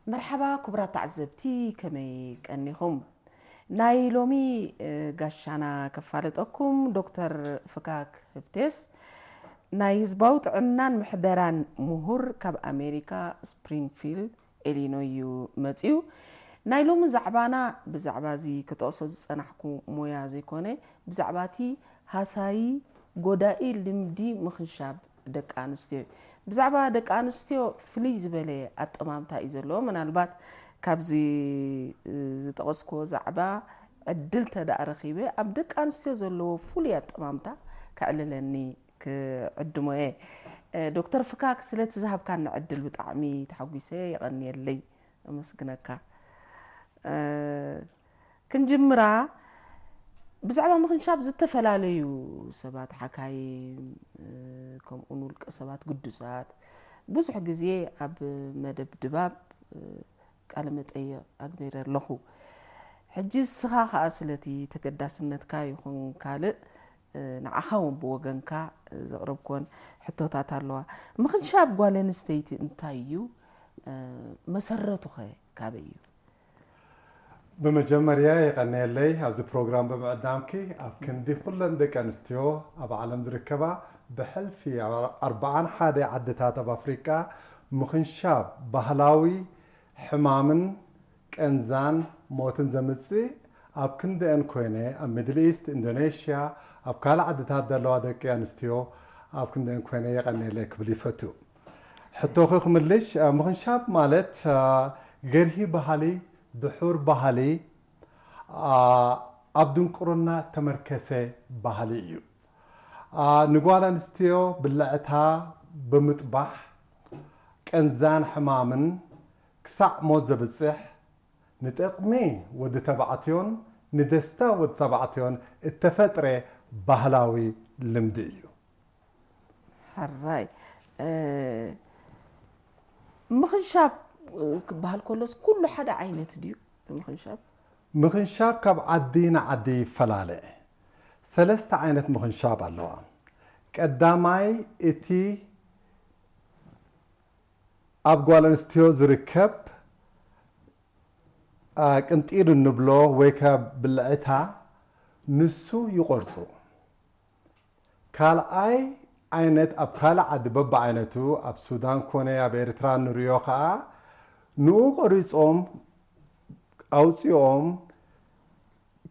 መርሓባ ክቡራት ተዓዘብቲ፣ ከመይ ቀኒኹም? ናይ ሎሚ፣ እ፣ ጋሻና ከፋለጠኩም፣ ዶክተር ፍካክ ህብቴስ ናይ ህዝባዊ ጥዕናን ምሕደራን ምሁር፣ ካብ ኣሜሪካ ስፕሪንግፊልድ ኢሊኖይ እዩ መጺኡ። ናይ ሎሚ ዛዕባና ብዛዕባ እዚ ክጠቕሶ ዝጸናሕኩ ሞያ ዘይኮነ፣ ብዛዕባ እቲ ሃሳዪ ጎዳኢ ልምዲ ምኽንሻብ ደቂ ኣንስትዮ እዩ። ብዛዕባ ደቂ ኣንስትዮ ፍልይ ዝበለ ኣጠማምታ እዩ ዘለዎ። ምናልባት ካብዚ፣ እ፣ ዝጠቐስክዎ ዛዕባ ዕድል ተደኣ ረኺበ፣ ኣብ ደቂ ኣንስትዮ ዘለዎ ፍሉይ ኣጠማምታ ከዕልለኒ ክዕድሞ እየ። እ፣ ዶክተር ፍካክ፣ ስለቲ ዝሃብካኒ ዕድል ብጣዕሚ ተሓጒሰ፣ የቐንየለይ፣ ኣመስግነካ። እ፣ ክንጅምራ፣ ብዛዕባ ምኽንሻብ ዝተፈላለዩ ሰባት፣ ሓካይም፣ እ፣ ከምኡውን ውልቀ ሰባት፣ ግዱሳት፣ ብዙሕ ግዜ ኣብ መደብ ድባብ፣ እ፣ ቃለ መጠይቕ ኣግቢረ ኣለኹ። ሕጂ እስኻ ኸኣ ስለቲ ተገዳስነትካ ይኹን ካልእ፣ እ፣ ንዓኻ እውን ብወገንካ፣ እ፣ ዘቕረብክወን ሕቶታት ኣለዋ። ምኽንሻብ ጓል ኣንስተይቲ እንታይ እዩ? እ፣ መሰረቱኸ ካበይ እዩ? ብመጀመርያ የቐንየለይ ኣብዚ ፕሮግራም ብምዕዳምኪ። ኣብ ክንዲ ኩለን ደቂ ኣንስትዮ ኣብ ዓለም ዝርከባ፣ ብሕልፊ ኣብ ኣርብዓን ሓደ ዓድታት ኣብ ኣፍሪቃ ምኽንሻብ ባህላዊ ሕማምን ቃንዛን ሞትን ዘምጽእ ኣብ ክንደአን ኮይነ፣ ኣብ ሚድል ኢስት፣ ኢንዶኔሽያ፣ ኣብ ካልእ ዓድታት ዘለዋ ደቂ ኣንስትዮ ኣብ ክንደአን ኮይነ የቐንየለይ ክብል ይፈቱ። ሕቶኺ ክምልሽ፣ እ፣ ምኽንሻብ ማለት፣ እ፣ ገርሂ ባህሊ፣ ድሑር ባህሊ፣ እ፣ ኣብ ድንቁርና እተመርከሰ ባህሊ እዩ። እ፣ ንጓል ኣንስትዮ ብልዕታ ብምጥባሕ፣ ቃንዛን ሕማምን ክሳዕ ሞት ዘብጽሕ፣ ንጥቕሚ ወዲ ተባዕትዮን ንደስታ ወዲ ተባዕትዮን እተፈጥረ ባህላዊ ልምዲ እዩ። ሕራይ፣ እ፣ ምኽንሻብ፣ እ፣ ክበሃል ከሎስ ኩሉ ሓደ ዓይነት ድዩ? እቲ ምኽንሻብ? ምኽንሻብ ካብ ዓዲ ንዓዲ ይፈላለ። ሰለስተ ዓይነት ምኽንሻብ ኣለዋ። ቀዳማይ፣ እቲ ኣብ ጓል ኣንስትዮ ዝርከብ፣ አ፣ ቅንጢር እንብሎ ወይ ከ ብልዕታ፣ ንሱ ይቖርጹ። ካልኣይ ዓይነት፣ ኣብ ካልእ ዓዲ በብዓይነቱ፣ ኣብ ሱዳን ኮነ ኣብ ኤርትራ ንሪኦ ኸኣ፣ ንኡ ቆሪጾም ኣውጺኦም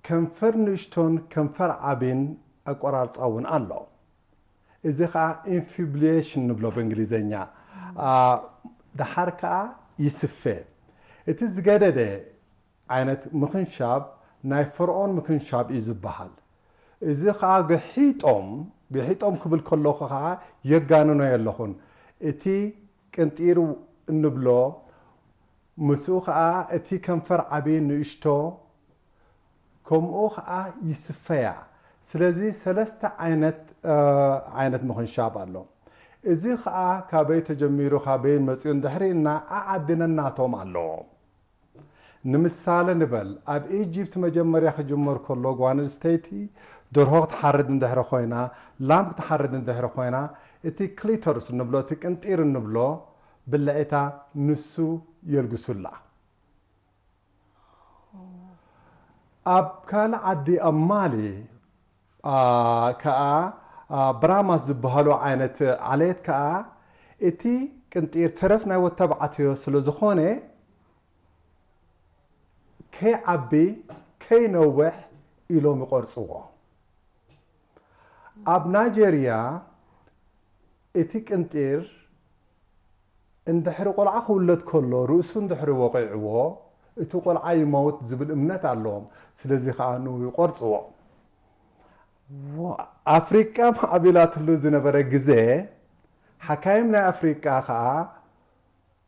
ከንፈር ንእሽቶን ከንፈር ዓቢን ኣቆራርጻ እውን ኣሎ። እዚ ኸኣ ኢንፊብሊዬሽን ንብሎ ብእንግሊዘኛ። አ፣ ደሓር ከኣ ይስፈ። እቲ ዝገደደ ዓይነት ምኽንሻብ ናይ ፈርኦን ምኽንሻብ እዩ ዝበሃል። እዚ ኸኣ ግሒጦም፣ ግሒጦም ክብል ከለኹ ኸኣ የጋንኖ የለኹን። እቲ ቅንጢር እንብሎ፣ ምስኡ ኸኣ እቲ ከንፈር ዓቢ ንእሽቶ፣ ከምኡ ኸኣ ይስፈያ። ስለዚ ሰለስተ ዓይነት፣ እ፣ ዓይነት ምኽንሻብ ኣሎ። እዚ ኸኣ ካበይ ተጀሚሩ፣ ካበይ መጺኡ እንድሕሪ ኢልና፣ ኣዓዲ ነናቶም ኣለዎም። ንምሳሌ ንበል፣ ኣብ ኢጅፕት መጀመርያ ክጅመር ከሎ፣ ጓል ኣንስተይቲ ደርሆ ክትሓርድ እንድሕሪ ኮይና፣ ላም ክትሓርድ እንድሕሪ ኮይና፣ እቲ ክሊቶርስ እንብሎ፣ እቲ ቅንጢር እንብሎ ብልዒታ፣ ንሱ የልግሱላ። ኣብ ካልእ ዓዲ፣ ኣብ ማሊ፣ ኣ፣ ከኣ፣ ኣ፣ ብራማስ ዝበሃሉ ዓይነት ዓሌት ከኣ፣ እቲ ቅንጢር ተረፍ ናይ ወተባዕትዮ ስለ ዝኾነ፣ ከይዓቢ፣ ከይነውሕ ኢሎም ይቖርጽዎ። ኣብ ናይጀርያ እቲ ቅንጢር እንድሕሪ ቆልዓ ክውለድ ከሎ ርእሱ እንድሕሪ ወቒዕዎ፣ እቲ ቆልዓ ይመውት ዝብል እምነት ኣለዎም። ስለዚ ኸኣ ንኡ ይቖርጽዎ። ዋ። ኣፍሪቃ ማዕቢላትሉ ዝነበረ ግዜ፣ ሓካይም ናይ ኣፍሪቃ ኸኣ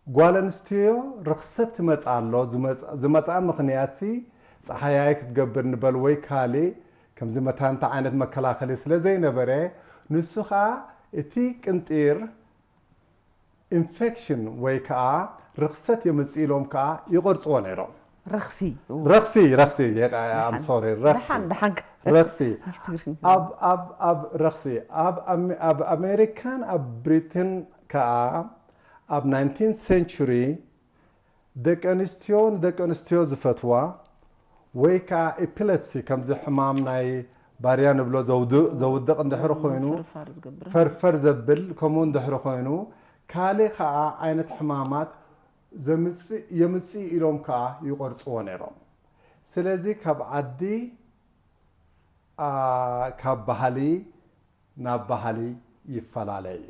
ጓል ኣንስትዮ ርኽሰት ትመጽእ ኣሎ፣ ዝመጽ-፣ ዝመጽኣ ምኽንያትሲ ጸሓያይ ክትገብር ንበል ወይ ካልእ፣ ከምዚ መታን እንታይ ዓይነት መከላኸሊ ስለ ዘይነበረ፣ ንሱ ኸኣ እቲ ቅንጢር ኢንፌክሽን ወይ ከኣ ርኽሰት የምጽእ ኢሎም ከኣ ይቖርጽዎ ነይሮም። ረኽሲ። ረኽሲ፣ ረኽሲ፣ የቃ-፣ I'm sorry፣ ረኽሲ። ደሓን፣ ደሓን። ረኽሲ። ኣብ ትግርኛ። ኣብ፣ ኣብ፣ ኣብ ረኽሲ፣ ኣብ ኣሜ-፣ ኣብ ኣሜሪካን ኣብ ብሪትን ከኣ ኣብ ናይንቲን ሴንቹሪ ደቂ ኣንስትዮ ንደቂ ኣንስትዮ ዝፈትዋ ወይ ከዓ ኤፒለፕሲ ከምዚ ሕማም ናይ ባርያ ንብሎ ዘውድቕ እንድሕር ኮይኑ ፍርፋር ዝገብር ፈርፈር ዘብል ከምኡ እንድሕር ኮይኑ ካልእ ከዓ ዓይነት ሕማማት ዘምፅእ የምፅእ ኢሎም ከዓ ይቆርፅዎ ነይሮም። ስለዚ ካብ ዓዲ ኣ፣ ካብ ባህሊ ናብ ባህሊ ይፈላለ እዩ።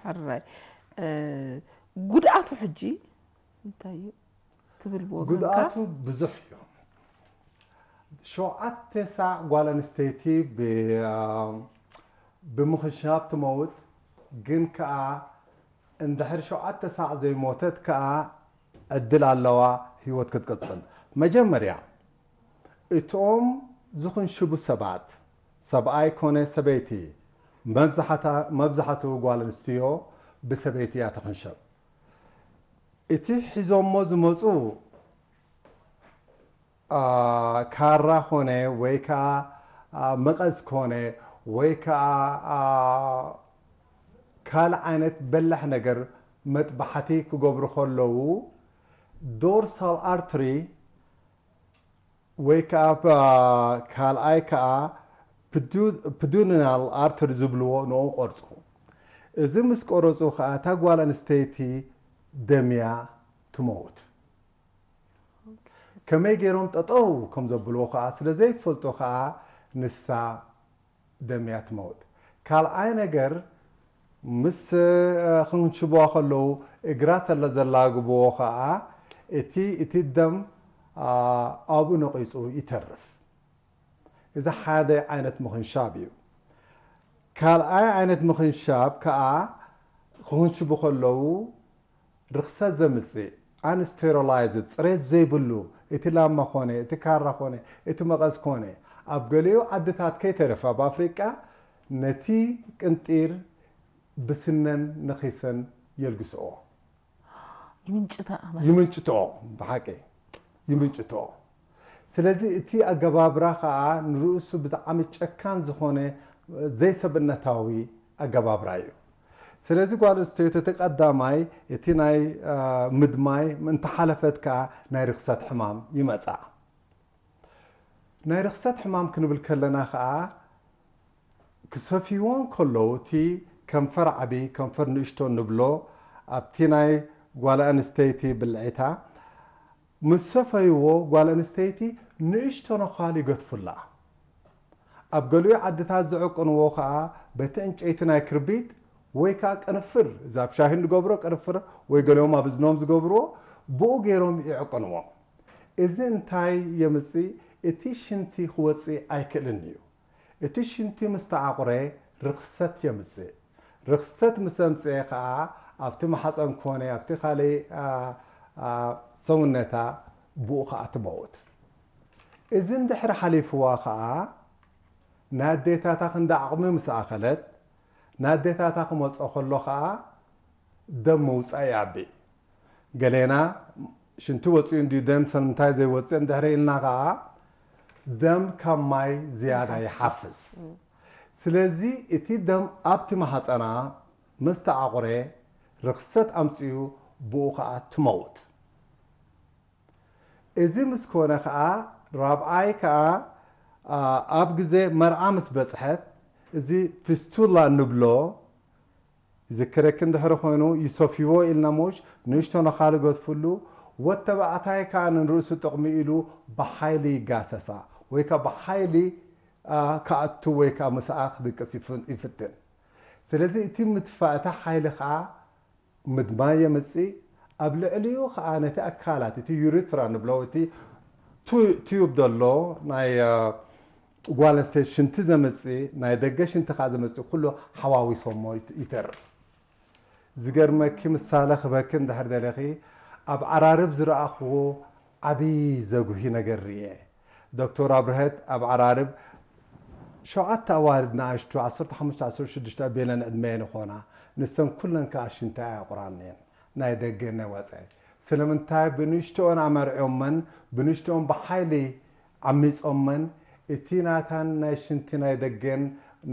ሕራይ ጉድኣቱ ሕጂ እንታይ እዩ ትብል ብወገንካ? ጉድኣቱ ብዙሕ እዩ። ሸውዓተ ሳዕ ጓል ኣንስተይቲ ብ- ብምኽንሻብ ትመውት፣ ግን ከኣ እንድሕር ሸውዓተ ሳዕ ዘይሞተት ከኣ ዕድል ኣለዋ ህይወት ክትቅጽል። መጀመርያ እቶም ዝኽንሽቡ ሰባት፣ ሰብኣይ ኮነ ሰበይቲ፣ መብዛሕትኡ ጓል ኣንስትዮ ብሰበይቲ እያ ትኽንሸብ። እቲ ሒዞሞ ዝመፁ ካራ ኮነ ወይ ከዓ መቐዝ ኮነ ወይ ከዓ ካልእ ዓይነት በላሕ ነገር መጥባሕቲ ክገብሩ ከለዉ ዶርሳል ኣርትሪ ወይ ከዓ ካልኣይ ከዓ ፕዱናል ኣርትሪ ዝብልዎ ንኡ ቆርፁ። እዚ ምስ ቆረፁ ከዓ እታ ጓል ኣንስተይቲ ደምያ ትመውት። ከመይ ገይሮም ጠጠው ከም ዘብልዎ ከዓ ስለ ዘይፈልጡ ከዓ ንሳ ደምያ ትመውት። ካልኣይ ነገር ምስ ክንሽብዋ ከለዉ እግራ ስለ ዘላግብዎ ከዓ እቲ እቲ ደም ኣብኡ ነቒፁ ይተርፍ። እዚ ሓደ ዓይነት ምኽንሻብ እዩ። ካልኣይ ዓይነት ምኽንሻብ ከዓ ክኽንሽቡ ከለዉ ርኽሰት ዘምፅእ ኣንስቴሮላይዝድ ፅሬት ዘይብሉ እቲ ላማ ኮነ እቲ ካራ ኮነ እቲ መቐስ ኮነ ኣብ ገሊኡ ዓድታት ከይተረፈ ኣብ ኣፍሪቃ ነቲ ቅንጢር ብስነን ነኺሰን የልግስኦ ይምንጭታ ማለት ይምንጭትኦ ብሓቂ ይምንጭትኦ። ስለዚ እቲ ኣገባብራ ከዓ ንርእሱ ብጣዕሚ ጨካን ዝኾነ ዘይሰብእነታዊ ኣገባብራ እዩ። ስለዚ ጓል ኣንስተይቲ እቲ ቀዳማይ እቲ ናይ ምድማይ እንተሓለፈት ከዓ ናይ ርኽሰት ሕማም ይመፃ። ናይ ርኽሰት ሕማም ክንብል ከለና ከዓ ክሰፍይዎ እንከለዉ እቲ ከንፈር ዓቢ ከንፈር ንእሽቶ ንብሎ ኣብቲ ናይ ጓል ኣንስተይቲ ብልዒታ ምስ ሰፈይዎ ጓል ኣንስተይቲ ንእሽቶ ነዃል ይገትፉላ። ኣብ ገሊኡ ዓድታት ዝዕቅንዎ ከዓ በቲ ዕንጨይቲ ናይ ክርቢት ወይ ከዓ ቅንፍር እዛ ኣብ ሻሂ እንገብሮ ቅንፍር ወይ ገሊኦም ኣብ እዝኖም ዝገብርዎ ብኡ ገይሮም ይዕቅንዎ። እዚ እንታይ የምፅእ? እቲ ሽንቲ ክወፅእ ኣይክእልን እዩ። እቲ ሽንቲ ምስ ተዓቑረ ርኽሰት የምፅእ። ርኽሰት ምስ ኣምፅኤ ከዓ ኣብቲ ማሕፀን ኮነ ኣብቲ ካልእ ሰውነታ ብኡ ከዓ ትመውት። እዚ እንድሕር ሓሊፍዋ ከዓ ንኣዴታታ ክንዲ ዓቕሚ ምስ ኣኸለት ንኣዴታታ ክመፆ ከሎ ከዓ ደም ምውፃእ ይኣቢ። ገሌና ሽንቲ ወፂኡ እንድዩ ደም ሰምንታይ ዘይወፅእ እንድሕር ኢልና ከዓ ደም ካብ ማይ ዝያዳ ይሓፍስ። ስለዚ እቲ ደም ኣብቲ ማህፀና ምስ ተዓቑረ ርኽሰት ኣምፅኡ ብኡ ከዓ ትመውት። እዚ ምስ ኮነ ከዓ ራብዓይ ከዓ ኣብ ግዜ መርዓ ምስ በፅሐት እዚ ፊስቱላ ንብሎ ይዝክረኪ እንድሕሪ ኮይኑ ይሰፍይዎ ኢልና ሙሽ ንእሽቶ ነኻሊ ገትፍሉ ወተባዕታይ ከዓ ንርእሱ ጥቕሚ ኢሉ ብሓይሊ ይጋሰሳ ወይ ከዓ ብሓይሊ ክኣቱ ወይ ከዓ ምስኣ ክድቅስ ይፍትን። ስለዚ እቲ ምትፋእ እቲ ሓይሊ ከዓ ምድማይ የምፅእ። ኣብ ልዕሊኡ ከዓ ነቲ ኣካላት እቲ ዩሪትራ ንብሎ እቲ ቱዩብ ዘሎ ናይ ጓል ኣንስተይቲ ሽንቲ ዘምፅእ ናይ ደገ ሽንቲ ከዓ ዘምፅእ ኩሉ ሓዋዊሶሞ ይተርፍ። ዝገርመኪ ምሳለ ክበኪ እንድሕር ደለኺ ኣብ ዓራርብ ዝረኣኽዎ ዓብዪ ዘጉሂ ነገር ርየ። ዶክተር ኣብርሀት ኣብ ዓራርብ ሸውዓተ ኣዋልድ ንኣሽቱ ዓሰርተ ሓሙሽተ ዓሰርተ ሽዱሽተ ኣቢለን ዕድመየን ይኾና። ንሰን ኩለን ከዓ ሽንቲ ኣየቑራን እየን። ናይ ደገ ናይ ወፃኢ ስለምንታይ ብንእሽቶኦን ኣመርዕዮመን ብንእሽቶኦን ብሓይሊ ዓሚፆመን እቲ ናታን ናይ ሽንቲ ናይ ደገን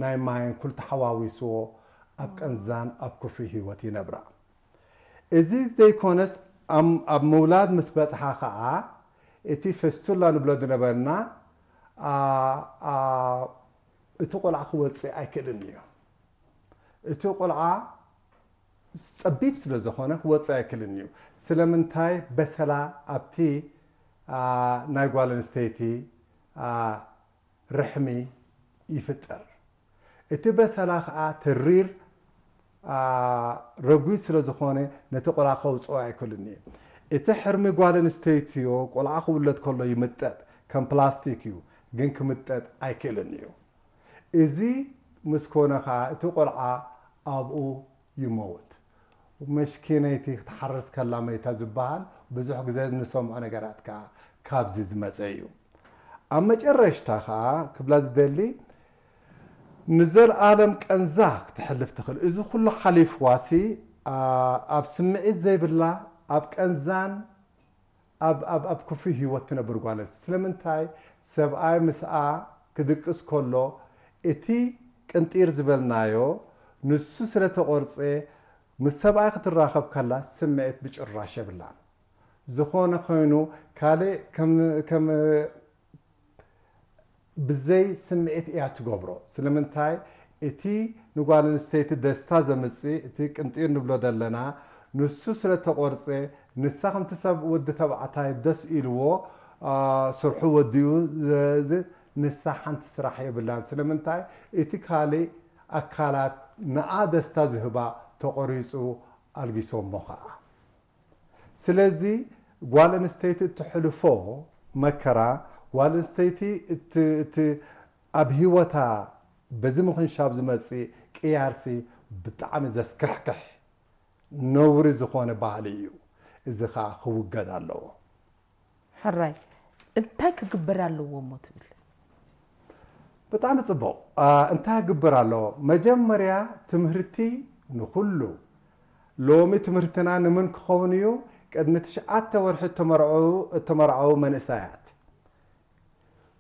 ናይ ማይን ኩሉ ተሓዋዊስዎ ኣብ ቀንዛን ኣብ ክፉእ ህይወት ይነብራ። እዚ ዘይኮነስ፣ ኣብ ምውላድ ምስ በጽሓ ኸኣ፣ እቲ ፌስቱላ ንብሎ ዝነበርና፣ እቲ ቆልዓ ክወጽእ ኣይክእልን እዩ። እቲ ቆልዓ ጸቢብ ስለ ዝኾነ ክወጽእ ኣይክእልን እዩ። ስለምንታይ? በሰላ ኣብቲ ናይ ጓል ኣንስተይቲ ርሕሚ ይፍጠር። እቲ በሰላ ኸኣ ተሪር ረጒድ ስለ ዝኾነ፣ ነቲ ቆልዓ ከውጽኦ ኣይክእልን እዩ። እቲ ሕርሚ ጓል ኣንስተይትዮ ቆልዓ ክውለድ ከሎ ይምጠጥ፣ ከም ፕላስቲክ እዩ፣ ግን ክምጠጥ ኣይክእልን እዩ። እዚ ምስ ኮነ ኸኣ እቲ ቆልዓ ኣብኡ ይመውት። መሽኪነይቲ ክትሓርስ ከላ መይታ ዝበሃል ብዙሕ ግዜ እንሰምዖ ነገራት ከኣ ካብዚ ዝመጸ እዩ። ኣብ መጨረሽታ ከኣ ክብላ ዝደሊ፣ ንዘለኣለም ቀንዛ ክትሕልፍ ትኽእል። እዚ ኩሉ ሓሊፍዋሲ፣ ኣብ ስምዒት ዘይብላ፣ ኣብ ቀንዛን ኣብ ኣብ ኣብ ክፉእ ህይወት ትነብር ጓል ኣንስተይቲ። ስለምንታይ? ሰብኣይ ምስኣ ክድቅስ ከሎ፣ እቲ ቅንጢር ዝበልናዮ ንሱ ስለ ተቆርጸ፣ ምስ ሰብኣይ ክትራኸብ ከላ ስምዒት ብጭራሽ የብላን። ዝኾነ ኮይኑ ካልእ ከም ከም ብዘይ ስምዒት እያ ትገብሮ። ስለምንታይ? እቲ ንጓል ኣንስተይቲ ደስታ ዘምጽእ፣ እቲ ቅንጢር ንብሎ ዘለና፣ ንሱ ስለ ተቆርጸ፣ ንሳ ከምቲ ሰብ ወዲ ተባዕታይ ደስ ኢልዎ፣ ኣ፣ ስርሑ ወዲኡ፣ ዝ-፣ ዝ-፣ ንሳ ሓንቲ ስራሕ የብላን። ስለምንታይ? እቲ ካልእ ኣካላት ንኣ ደስታ ዝህባ ተቆሪጹ ኣልጊሶሞ ኸኣ። ስለዚ ጓል ኣንስተይቲ እትሕልፎ መከራ፣ ጓል ኣንስተይቲ እቲ፣ እቲ ኣብ ህይወታ በዚ ምኽንሻብ ዝመጽእ ቅያርሲ ብጣዕሚ ዘስካሕክሕ ነውሪ ዝኾነ ባህሊ እዩ። እዚ ኸኣ ክውገድ ኣለዎ። ሕራይ፣ እንታይ ክግበር ኣለዎ እሞ ትብል? ብጣዕሚ ጽቡቕ። ኣ፣ እንታይ ክግበር ኣለዎ? መጀመርያ ትምህርቲ ንኹሉ። ሎሚ ትምህርትና ንምን ክኸውን እዩ? ቅድሚ ትሽዓተ ወርሒ እተመርዐዉ፣ እተመርዐዉ መንእሰያት።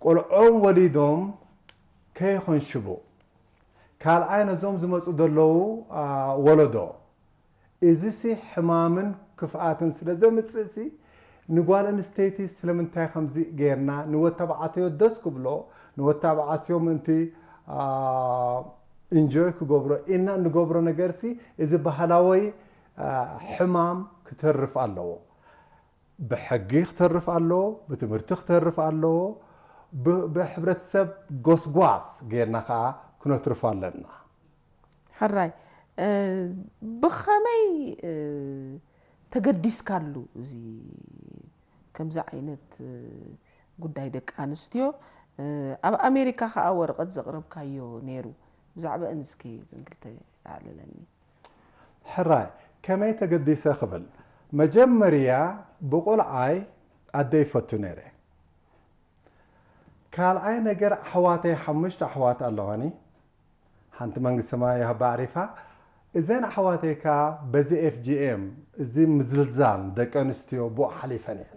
ቆልዖም ወሊዶም ከይኸንሽቡ። ካልኣይ ነዞም ዝመጹ ዘለዉ፣ ኣ፣ ወለዶ። እዚሲ ሕማምን ክፍኣትን ስለ ዘምጽእሲ፣ ንጓል ኣንስተይቲ ስለምንታይ ከምዚ ጌርና ንወድ ተባዕትዮ ደስ ክብሎ፣ ንወድ ተባዕትዮ ምእንቲ፣ ኣ፣ ኢንጆይ ክገብሮ ኢልና እንገብሮ ነገርሲ፣ እዚ ባህላዊ፣ ኣ፣ ሕማም ክተርፍ ኣለዎ። ብሕጊ ክተርፍ ኣለዎ፣ ብትምህርቲ ክተርፍ ኣለዎ፣ ብ-፣ ብሕብረተሰብ ጎስጓስ ጌርና ኸኣ ክነትርፎ ኣለና። ሕራይ፣ እ፣ ብኸመይ፣ እ፣ ተገዲስካሉ እዚ ከምዚ ዓይነት፣ እ፣ ጉዳይ ደቂ ኣንስትዮ? እ፣ ኣብ ኣሜሪካ ኸኣ ወረቐት ዘቕረብካዮ ነይሩ። ብዛዕባአን እስኪ እዘን ክልተ ኣዕልለኒ። ሕራይ፣ ከመይ ተገዲሰ ክብል፣ መጀመርያ ብቆልዓይ ኣደ ይፈቱ ነይረ። ካልኣይ ነገር፣ ኣሕዋተይ፣ ሓሙሽተ ኣሕዋት ኣለዋኒ። ሓንቲ መንግስቲ ሰማይ ይሃባ ኣዕሪፋ። እዘን ኣሕዋተይ ከኣ በዚ ኤፍ ጂ ኤም፣ እዚ ምዝልዛል ደቂ ኣንስትዮ ብኡ ሓሊፈን እየን።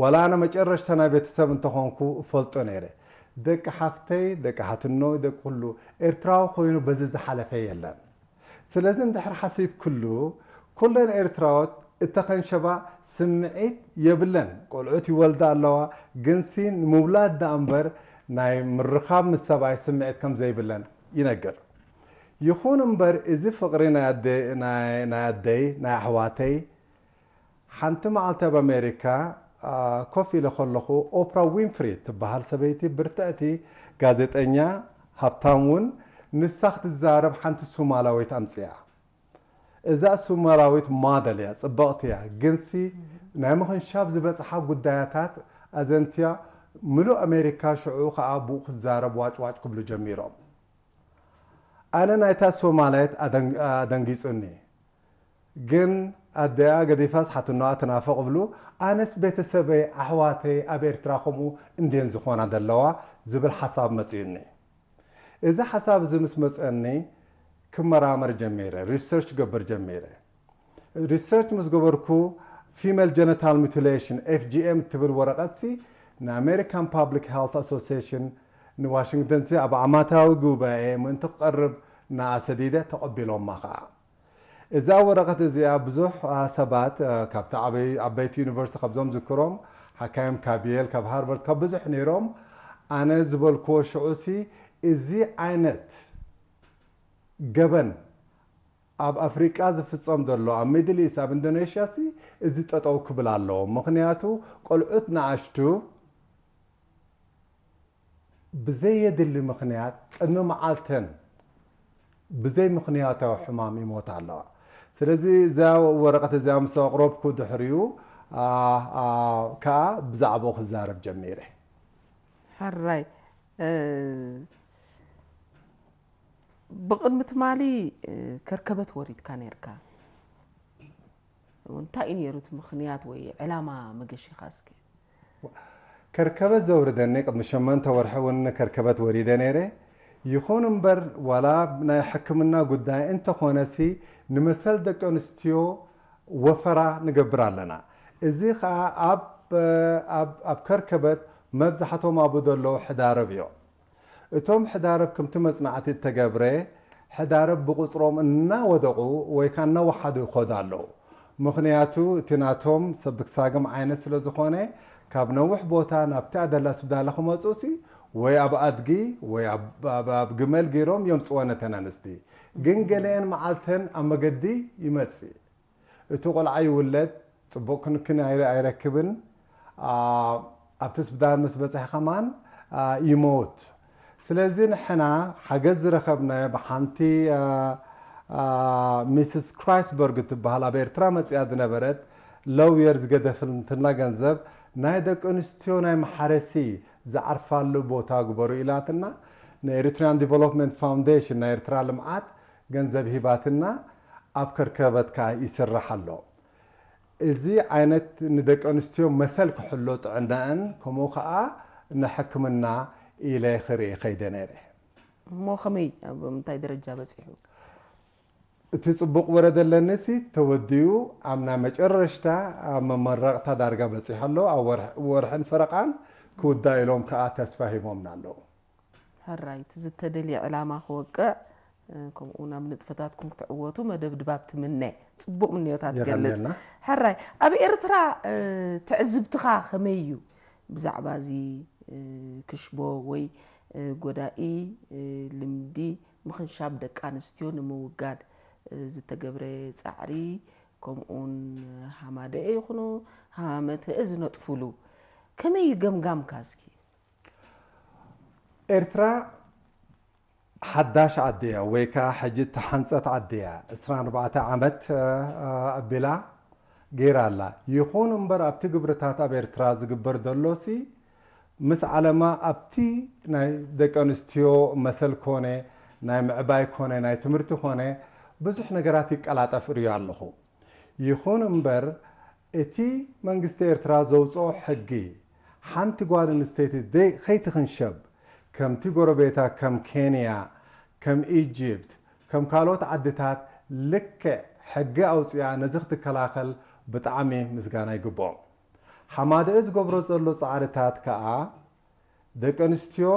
ወላ ኣነ መጨረሽታ ናይ ቤተሰብ እንተኾንኩ እፈልጦ ነይረ። ደቂ ሓፍተይ፣ ደቂ ሓትኖይ፣ ደቂ ኩሉ፣ ኤርትራዊ ኮይኑ በዚ ዝሓለፈ የለን። ስለዚ እንድሕር ሓሲብክሉ፣ ኩለን ኤርትራዎት እተኸንሸባ ስምዒት የብለን። ቆልዑት ይወልዳ ኣለዋ፣ ግንሲ ንምውላድ ደኣ እምበር ናይ ምርኻብ ምስ ሰብኣይ ስምዒት ከም ዘይብለን ይነግር። ይኹን እምበር፣ እዚ ፍቕሪ ናይ ኣደ-፣ ናይ፣ ናይ ኣደይ፣ ናይ ኣሕዋተይ፣ ሓንቲ መዓልቲ ኣብ ኣሜሪካ፣ ኣ፣ ኮፍ ኢለ ከለኹ፣ ኦፕራ ዊንፍሪ ትበሃል ሰበይቲ፣ ብርትዕቲ ጋዜጠኛ፣ ሃብታም እውን፣ ንሳ ክትዛረብ ሓንቲ ሱማላዊት ኣምጽያ። እዛ ሱማላዊት ማደል እያ፣ ጽብቕቲ እያ፣ ግንሲ ናይ ምኽንሻብ ዝበጽሓ ጉዳያታት ኣዘንትያ፣ ምሉእ ኣሜሪካ ሽዑ ኸኣ ብኡ ክዛረብ ዋጭ ዋጭ ክብሉ ጀሚሮም። ኣነ ናይታ ሶማላየት ኣደን-፣ ኣደንጊጹኒ። ግን ኣደኣ ገዲፋስ ሓትኖኣ ትናፍቕ እብሉ፣ ኣነስ ቤተሰበይ፣ ኣሕዋተይ ኣብ ኤርትራ ከምኡ እንድየን ዝኾና ዘለዋ ዝብል ሓሳብ መጺኡኒ። እዚ ሓሳብ እዚ ምስ መጸኒ ክመራመር ጀሚረ፣ ሪሰርች ክገብር ጀሚረ። ሪሰርች ምስ ገበርኩ፣ ፊመል ጀነታል ሚቱሌሽን፣ ኤፍ ጂ ኤም፣ እትብል ወረቐትሲ ንኣሜሪካን ፓብሊክ ሄልት ኣሶሲዬሽን ንዋሽንግተንሲ ኣብ ዓመታዊ ጉባኤ ምእንቲ ክቐርብ ንኣ ሰዲደ፣ ተቐቢሎማ ኸኣ። እዛ ወረቐት እዚኣ ብዙሕ ሰባት ካብቲ ዓበይቲ ዩኒቨርሲቲ ካብዞም ዝክሮም ሓካዮም ካብ የል ካብ ሃርቨርድ ካብ ብዙሕ ነይሮም። ኣነ ዝበልክዎ ሽዑሲ እዚ ዓይነት ገበን ኣብ ኣፍሪቃ ዝፍጸም ዘሎ ኣብ ሚድል ኢስት ኣብ ኢንዶኔሽያ ሲ እዚ ጠጠው ክብል ኣለዎ። ምኽንያቱ ቆልዑት ንኣሽቱ ብዘየድሊ ምኽንያት ቅድሚ መዓልተን ብዘይ ምኽንያታዊ ሕማም ይሞታ ኣለዋ። ስለዚ እዛ ወረቐት እዚኣ ምስ ኣቕረብኩ ድሕሪኡ ከዓ ብዛዕባኡ ክዛረብ ጀሚረ። ሕራይ ብቕድሚ ትማሊ ከርከበት ወሪድካ ነርካ። እንታይ እዩ ነይሩ እቲ ምኽንያት ወይ ዕላማ መገሽኻ እስኪ? ከርከበት ዘውርደኒ ቅድሚ ሸመንተ ወርሒ እውን ከርከበት ወሪደ ነይረ። ይኹን እምበር ዋላ ናይ ሕክምና ጉዳይ እንተኾነሲ ንመሰል ደቂ ኣንስትዮ ወፈራ ንገብር ኣለና። እዚ ኸዓ ኣብ ኣብ ከርከበት መብዛሕቶም ኣብኡ ዘለዉ ሕዳረብ እዮም። እቶም ሕዳረብ ከምቲ መጽናዕቲ እተገብረ ሕዳረብ ብቁጽሮም እናወደቑ ወይ ከዓ እናወሓዱ ይኸዱ ኣለዉ። ምኽንያቱ እቲ ናቶም ሰብክሳግም ዓይነት ስለ ዝኾነ ካብ ነዊሕ ቦታ ናብቲ ኣደላ ስብዳላ ክመፁ ሲ ወይ ኣብ ኣድጊ ወይ ኣብ ግመል ገይሮም የምፅወን ነተን ኣንስቲ። ግን ገለአን መዓልተን ኣብ መገዲ ይመፅእ። እቲ ቆልዓ ይውለድ፣ ጽቡቕ ክንክን ኣይረክብን፣ ኣብቲ ስብዳን ምስ በጽሐ ከማን ይመውት። ስለዚ ንሕና ሓገዝ ዝረኸብናዮ ብሓንቲ ሚስስ ክራይስበርግ እትበሃል ኣብ ኤርትራ መጺኣ ዝነበረት ለውየር ዝገደፍልንትና ገንዘብ ናይ ደቂ ኣንስትዮ ናይ መሓረሲ ዝዓርፋሉ ቦታ ግበሩ ኢላትና ንኤሪትሪያን ዲቨሎፕመንት ፋውንዴሽን ናይ ኤርትራ ልምዓት ገንዘብ ሂባትና ኣብ ከርከበት ከኣ ይስራሕ ኣሎ። እዚ ዓይነት ንደቂ ኣንስትዮ መሰል ክሕሎ ጥዕናኣን ከምኡ ከኣ ንሕክምና ኢለ ክርኢ ከይደ ነይረ። እሞ ከመይ ኣብ ምንታይ ደረጃ በጺሑ? እቲ ጽቡቕ ወረ ዘለኒ ሲ ተወዲኡ ኣብ ናይ መጨረሽታ ኣብ መመረቕታ ዳርጋ በጺሑ ኣሎ። ኣብ ወርሕን ፈረቓን ክውዳእ ኢሎም ከኣ ተስፋ ሂቦምና ኣለዉ። ሕራይ እቲ ዝተደልየ ዕላማ ክወቅዕ ከምኡ ናብ ንጥፈታትኩም ክትዕወቱ መደብ ድባብ ትምነ። ጽቡቕ ምንዮታት ትገልጽ። ሕራይ ኣብ ኤርትራ ትዕዝብትኻ ከመይ እዩ ብዛዕባ እዚ ክሽቦ ወይ ጎዳኢ ልምዲ ምኽንሻብ ደቂ ኣንስትዮ ንምውጋድ ዝተገብረ ጻዕሪ ከምኡውን ሃማደኤ ይኹኑ ሃማመተኤ ዝነጥፉሉ ከመይ እዩ ገምጋምካ እስኪ? ኤርትራ ሓዳሽ ዓዲ እያ ወይ ከዓ ሕጂ ተሓንፀት ዓዲ እያ። ዕስራን ኣርባዕተ ዓመት ኣቢላ ገይራ ኣላ። ይኹን እምበር ኣብቲ ግብርታት ኣብ ኤርትራ ዝግበር ዘሎሲ ምስ ዓለማ ኣብቲ ናይ ደቂ ኣንስትዮ መሰል ኮነ ናይ ምዕባይ ኮነ ናይ ትምህርቲ ኮነ ብዙሕ ነገራት ይቀላጠፍ እሪኦ ኣለኹ። ይኹን እምበር እቲ መንግስቲ ኤርትራ ዘውፅኦ ሕጊ ሓንቲ ጓል ኣንስተይቲ ከይትኽንሸብ ከምቲ ጎረቤታ ከም ኬንያ፣ ከም ኢጅፕት፣ ከም ካልኦት ዓድታት ልክዕ ሕጊ ኣውፂኣ ነዚ ክትከላኸል ብጣዕሚ ምስጋና ይግብኦም። ሓማደኤ ዝገብሮ ዘሎ ፃዕርታት ከዓ ደቂ ኣንስትዮ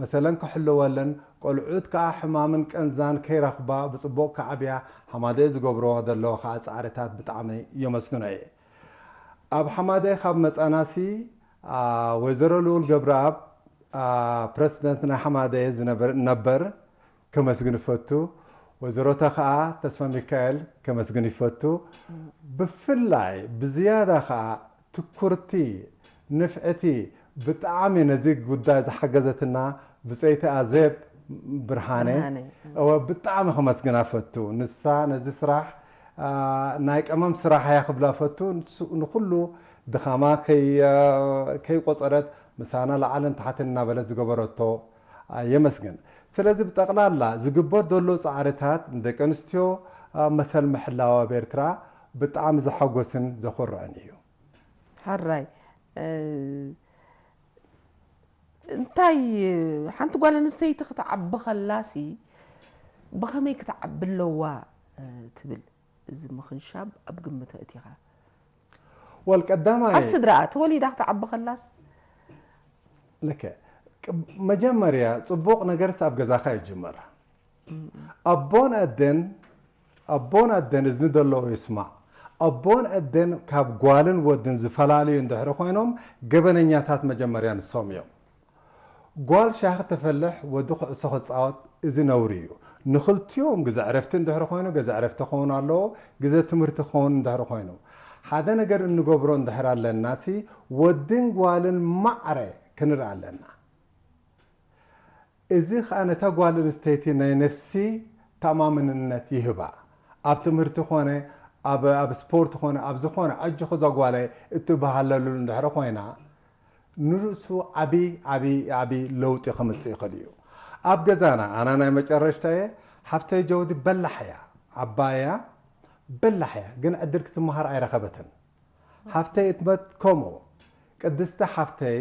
መሰለን ክሕልወለን ቆልዑት ከዓ ሕማምን ቀንዛን ከይረኽባ ብፅቡቕ ክዓብያ ሓማደኤ ዝገብርዎ ዘለዋ ከዓ ፃዕርታት ብጣዕሚ የመስግኖ እየ። ኣብ ሓማደኤ ካብ መፃናሲ ወይዘሮ ልኡል ገብረኣብ ፕረዚደንት ናይ ሓማደኤ ዝነበር ነበር ከመስግን ይፈቱ። ወይዘሮታ ከዓ ተስፋ ሚካኤል ከመስግን ይፈቱ። ብፍላይ ብዝያዳ ከዓ ትኩርቲ፣ ንፍዕቲ፣ ብጣዕሚ ነዚ ጉዳይ ዝሓገዘትና ብፀይቲ ኣዜብ ብርሃነ እወ ብጣዕሚ ከመስግና ፈቱ። ንሳ ነዚ ስራሕ ናይ ቀመም ስራሕ እያ ክብላ ፈቱ። ንኩሉ ድኻማ ከይቆፀረት ምሳና ላዕልን ታሕትን እናበለት ዝገበረቶ የመስግን። ስለዚ ብጠቕላላ ዝግበር ዘሎ ፃዕርታት ንደቂ ኣንስትዮ መሰል ምሕላው ኣብ ኤርትራ ብጣዕሚ ዘሐጎስን ዘኹርዕን እዩ። ሕራይ እንታይ ሓንቲ ጓል ኣንስተይቲ ክትዓቢ ከላሲ ብኸመይ ክትዓቢ ኣለዋ ትብል? እዚ ምኽንሻብ ኣብ ግምት ኣእቲኻ ወል ቀዳማይ ኣብ ስድራኣ ተወሊዳ ክትዓቢ ከላስ ልክ መጀመርያ ፅቡቕ ነገርስ ኣብ ገዛኻ ይጅመር። ኣቦን ኣደን ኣቦን ኣደን እዝኒ ዘለዎ ይስማዕ። ኣቦን ኣደን ካብ ጓልን ወድን ዝፈላለዩ እንድሕሪ ኮይኖም፣ ገበነኛታት መጀመርያ ንሶም እዮም። ጓል ሻሂ ክተፈልሕ፣ ወዲ ኩዕሶ ክጻወት፣ እዚ ነውሪ እዩ። ንኽልቲኦም ግዜ ዕረፍቲ እንድሕሪ ኮይኑ፣ ግዜ ዕረፍቲ ክኸውን ኣለዎ፣ ግዜ ትምህርቲ ክኸውን እንድሕሪ ኮይኑ። ሓደ ነገር እንገብሮ እንድሕር ኣለናሲ፣ ወድን ጓልን ማዕረ ክንርኢ ኣለና። እዚ ኸኣ ነታ ጓል ኣንስተይቲ ናይ ነፍሲ ተኣማምንነት ይህባ። ኣብ ትምህርቲ ኾነ፣ ኣብ፣ ኣብ ስፖርት ኾነ፣ ኣብ ዝኾነ ኣጆኺ እዛ ጓለይ እትበሃለሉ እንድሕሪ ኮይና፣ ንርእሱ ዓቢ፣ ዓቢ፣ ዓቢ ለውጢ ከምጽእ ይኽእል እዩ። ኣብ ገዛና፣ ኣና ናይ መጨረሽታ እየ፣ ሓፍተይ ጀውዲ በላሕ እያ፣ ዓባይ እያ፣ በላሕ እያ፣ ግን ዕድል ክትመሃር ኣይረኸበትን። ሓፍተይ እትመት ከምኡ። ቅድስቲ ሓፍተይ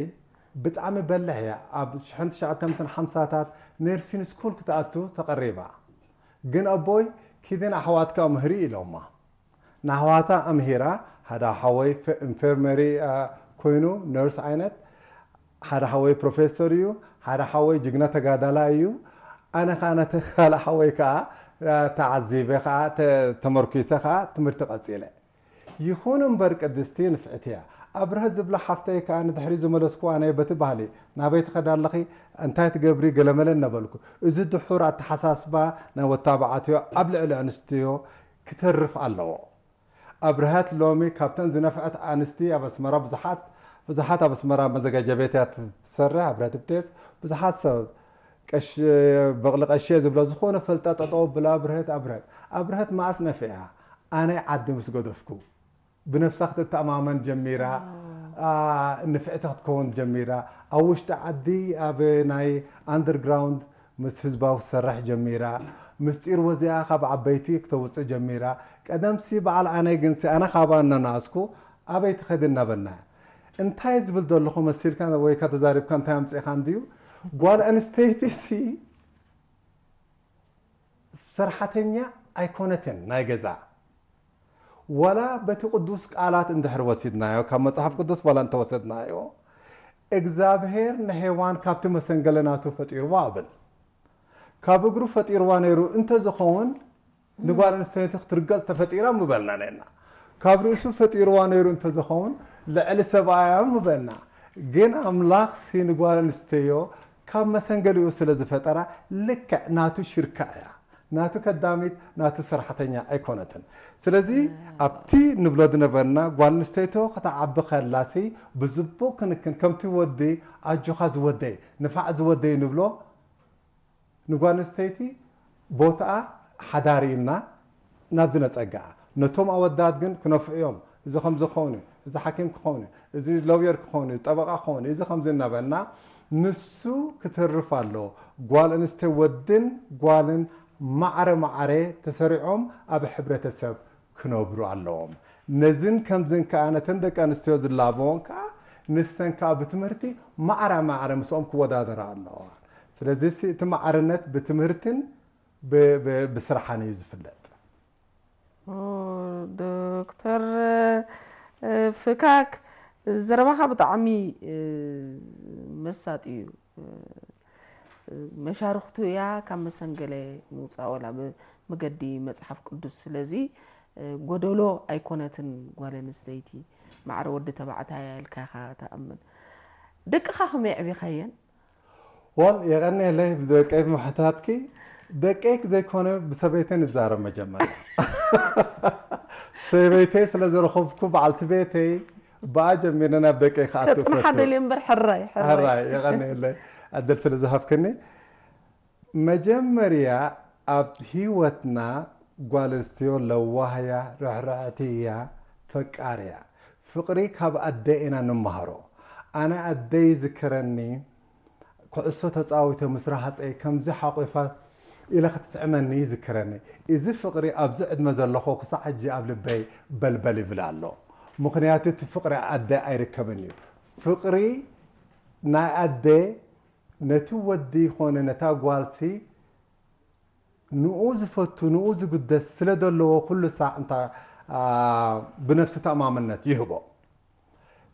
ብጣዕሚ በላሕ እያ። ኣብ ሽሕን ትሽዓተ ሚእትን ሓምሳታት ነርሲን ስኩል ክትኣቱ ተቐሪባ። ግን ኣቦይ፣ "ኪድን ኣሕዋትካ ምህሪ" ኢሎማ። ንኣሕዋታ ኣምሂራ፣ ሓደ ሓወይ ፈ-፣ ኢንፌርመሪ፣ አ፣ ኮይኑ፣ ነርስ ዓይነት፣ ሓደ ሓወይ ፕሮፌሰር እዩ፣ ሓደ ሓወይ ጅግና ተጋዳላይ እዩ። ኣነ ኸኣ ነቲ ካልእ ሓወይ ከኣ፣ አ፣ ተዓዚበ ኸኣ፣ ተ-፣ ተመርኲሰ ኸኣ ትምህርቲ ቀጺለ። ይኹን እምበር ቅድስቲ ንፍዕቲ እያ። ኣብርሀት ዝብላ ሓፍተይ ከኣ ንድሕሪት ዝመለስኩዋ ኣነ በቲ ባህሊ፣ "ናበይ ትኸዳ ኣለኺ? እንታይ ትገብሪ?" ገለመለ እናበልኩ። እዚ ድሑር ኣተሓሳስባ ናይ ወታብዓትዮ ኣብ ልዕሊ ኣንስትዮ ክተርፍ ኣለዎ። ኣብርሀት ሎሚ ካብተን ዝነፍዐት ኣንስቲ ኣብ ኣስመራ ብዙሓት፣ ብዙሓት ኣብ ኣስመራ መዘጋጃ ቤት እያ ትሰርሕ። ኣብርሀት ብቴስ ብዙሓት ሰብ ቀሽ-፣ በቕሊ ቀሼ ዝብሎ ዝኾነ ፈልጣ ጠጠው ብላ ኣብርሀት፣ ኣብርሀት። ኣብርሀት መኣስ ነፊዓ? ኣነ ዓዲ ምስ ገደፍኩ። ብነፍሳ ክትተኣማመን ጀሚራ፣ አ፣ ንፍዕቲ ክትከውን ጀሚራ። ኣብ ውሽጢ ዓዲ ኣብ ናይ ኣንደርግራውንድ ምስ ህዝባዊ ትሰርሕ ጀሚራ። ምስጢር ወዚኣ ካብ ዓበይቲ ክተውፅእ ጀሚራ። ቀደምሲ በዓል ኣነ ግንሲ ኣነ ካብኣ እናነኣስኩ ኣበይ ትኸዲ እናበልና። እንታይ ዝብል ዘለኹ መሲልካ ወይ ከ ተዛሪብካ እንታይ ኣምፂእካ እንድዩ? ጓል ኣንስተይቲ ሲ ሰራሕተኛ ኣይኮነትን ናይ ገዛ። ዋላ በቲ ቅዱስ ቃላት እንድሕር ወሲድናዮ፣ ካብ መጽሓፍ ቅዱስ ዋላ እንተወሰድናዮ፣ እግዚኣብሔር ንሔዋን ካብቲ መሰንገለ ናቱ ፈጢርዋ እብል። ካብ እግሩ ፈጢርዋ ነይሩ እንተዝኸውን፣ ንጓል ኣንስተይቲ ክትርገጽ ተፈጢራ ምበልና ነና። ካብ ርእሱ ፈጢርዋ ነይሩ እንተዝኸውን፣ ልዕሊ ሰብኣያ ምበልና። ግን ኣምላኽሲ ንጓል ኣንስተዮ ካብ መሰንገሊኡ ስለ ዝፈጠራ፣ ልክዕ ናቱ ሽርካ እያ። ናቱ ከዳሚት፣ ናቱ ሰራሕተኛ ኣይኮነትን። ስለዚ፣ ኣብቲ ንብሎ ዝነበርና፣ ጓል ኣንስተይቶ ክትዓቢ ከላሲ፣ ብዝቡቕ ክንክን፣ ከምቲ ወዲ፣ ኣጆኻ ዝወደይ፣ ንፋዕ ዝወደይ ንብሎ፣ ንጓል ኣንስተይቲ ቦትኣ ሓዳር ኢልና ናብዚ ነጸግዓ። ነቶም ኣወዳት ግን ክነፍዑ እዮም። እዚ ከምዚ ክኸውን እዩ፣ እዚ ሓኪም ክኸውን እዩ፣ እዚ ሎየር ክኸውን እዩ፣ ጠበቓ ክኸውን እዩ፣ እዚ ከምዚ እናበልና ንሱ ክትርፍ ኣለዎ። ጓል ኣንስተይቲ ወድን ጓልን ማዕረ ማዕረ ተሰሪዖም ኣብ ሕብረተሰብ ክነብሩ ኣለዎም። ነዝን ከምዝን ከኣ ነተን ደቂ ኣንስትዮ ዝላበወን ከኣ ንሰን ከኣ ብትምህርቲ ማዕረ ማዕረ ምስኦም ክወዳደራ ኣለዋ። ስለዚ ሲ እቲ ማዕርነት ብትምህርትን ብ-፣ ብ-፣ ብስራሕን እዩ ዝፍለጥ። ኦ፣ ዶክተር፣ እ፣ ፍካክ፣ ዘረባኻ ብጣዕሚ፣ እ፣ መሳጢ እዩ። እ፣ መሻርኽቱ እያ ካብ መሰንገለ ምውፃእ ወላ ብመገዲ መፅሓፍ ቅዱስ። ስለዚ፣ እ፣ ጎደሎ ኣይኮነትን ጓል ኣንስተይቲ፣ ማዕረ ወዲ ተባዕታይ እያ ኢልካ ኢኻ ትኣምን። ደቅኻ ከመይ ኣዕቢኻየን? ዋል፣ የቐንየለይ ብደቀይ ብምሕታትኪ። ደቀይ ዘይኮነ ብሰበይተይ ንዛረብ መጀመርያ። ሰበይተይ ስለ ዝረኸብኩ በዓልቲ ቤተይ፣ ብኣ ጀሚረ ናብ ደቀይ ክኣቱ ከጽንሓ እፈቱ። ደልየ እምበር፣ ሕራይ፣ ሕራይ። ሕራይ፣ የቐንየለይ ዕድል ስለ ዝሃብክኒ። መጀመርያ ኣብ ህይወትና ጓል ኣንስትዮ ለዋህ እያ፣ ርሕርሕቲ እያ፣ ፈቃር እያ። ፍቕሪ ካብ ኣደ ኢና ንመሃሮ። ኣነ ኣደይ ይዝከረኒ፣ ኩዕሶ ተጻዊተ ምስ ረሃጸይ ከምዚ ሓቑፋ ኢለ ክትስዕመኒ ይዝከረኒ። እዚ ፍቕሪ ኣብዚ ዕድመ ዘለኹ ክሳዕ ሕጂ ኣብ ልበይ በልበል ይብል ኣሎ። ምኽንያቱ እቲ ፍቕሪ ኣደ ኣይርከብን እዩ። ፍቕሪ ናይ ኣደ ነቲ ወዲ ይኾነ ነታ ጓልሲ ንኡ ዝፈቱ፣ ንኡ ዝግደስ ስለ ዘለዎ ኩሉ ሳዕ እንታ፣ አ፣ ብነፍሲ ተኣማምነት ይህቦ።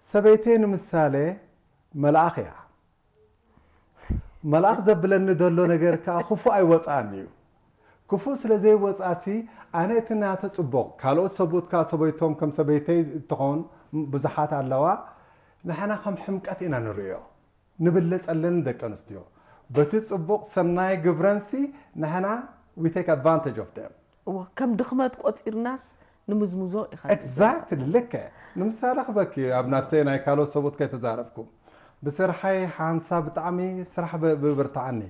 ሰበይተይ ንምሳሌ መልኣኽ እያ። መልኣኽ ዘብለኒ ዘሎ ነገር ከኣ ክፉእ ኣይወጽኣን እዩ። ክፉእ ስለ ዘይወጻሲ፣ ኣነ እቲ ናተ ጽቡቕ፣ ካልኦት ሰብኡት ከኣ ሰበይቶም ከም ሰበይተይ እትኾን ብዙሓት ኣለዋ፣ ንሕና ከም ሕምቀት ኢና ንርእዮ። ንብለጸለን ደቂ ኣንስትዮ። በቲ ጽቡቕ ሰናይ ግብረንሲ ንሕና we take advantage of them። እወ፣ ከም ድኽመት ቆጺርናስ ንምዝምዞ ኢኻ። Exactly፣ ልክዕ። ንምሳሌ ክበኪ ኣብ ናብሰይ ናይ ካልኦት ሰብኡት ከይተዛረብኩ። ብስርሓይ ሓንሳ ብጣዕሚ ስራሕ ብ- ብብርትዓኒ።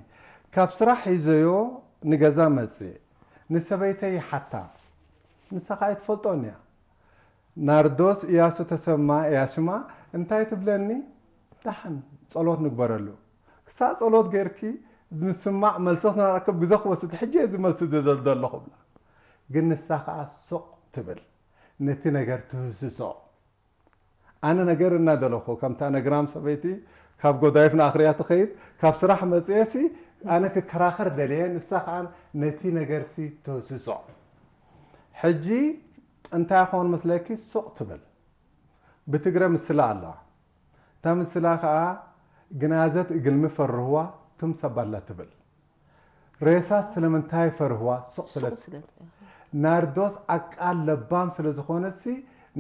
ካብ ስራሕ ሒዘዮ ንገዛ መጽእ። ንሰበይተይ ይሓታ። ንሳ ከኣ ኣይትፈልጦን እያ። ናርዶስ እያሱ ተሰማ እያ ሽማ። እንታይ ትብለኒ? ደሓን ጸሎት ንግበረሉ። ክሳብ ጸሎት ጌርኪ ንስማዕ መልሲ ክነረክብ ግዜ ክወስድ ሕጂ እየ እዚ መልሲ ዝደል ዘለኹ ብላ። ግን ንሳ ከኣ ሱቕ ትብል። ነቲ ነገር ትህስሶ። ኣነ ነገር እናደለኹ ከምታ ነግራም ሰበይቲ ካብ ጎዳይፍ ንኣኽርያ ትኸይድ ካብ ስራሕ መፅኤሲ ኣነ ክከራኸር ደልየ ንሳ ከዓ ነቲ ነገርሲ ትህስሶ። ሕጂ እንታይ ይኸውን መስለኪ? ሱቕ ትብል። ብትግረ ምስላ ኣላ። እታ ምስላ ከዓ ግናዘት እግልሚ ፈርህዋ ትም ሰባላ ትብል። ሬሳስ ስለምንታይ ፈርህዋ? ሱቕ ስለ ናርዶስ ኣቃል ለባም ስለ ዝኾነሲ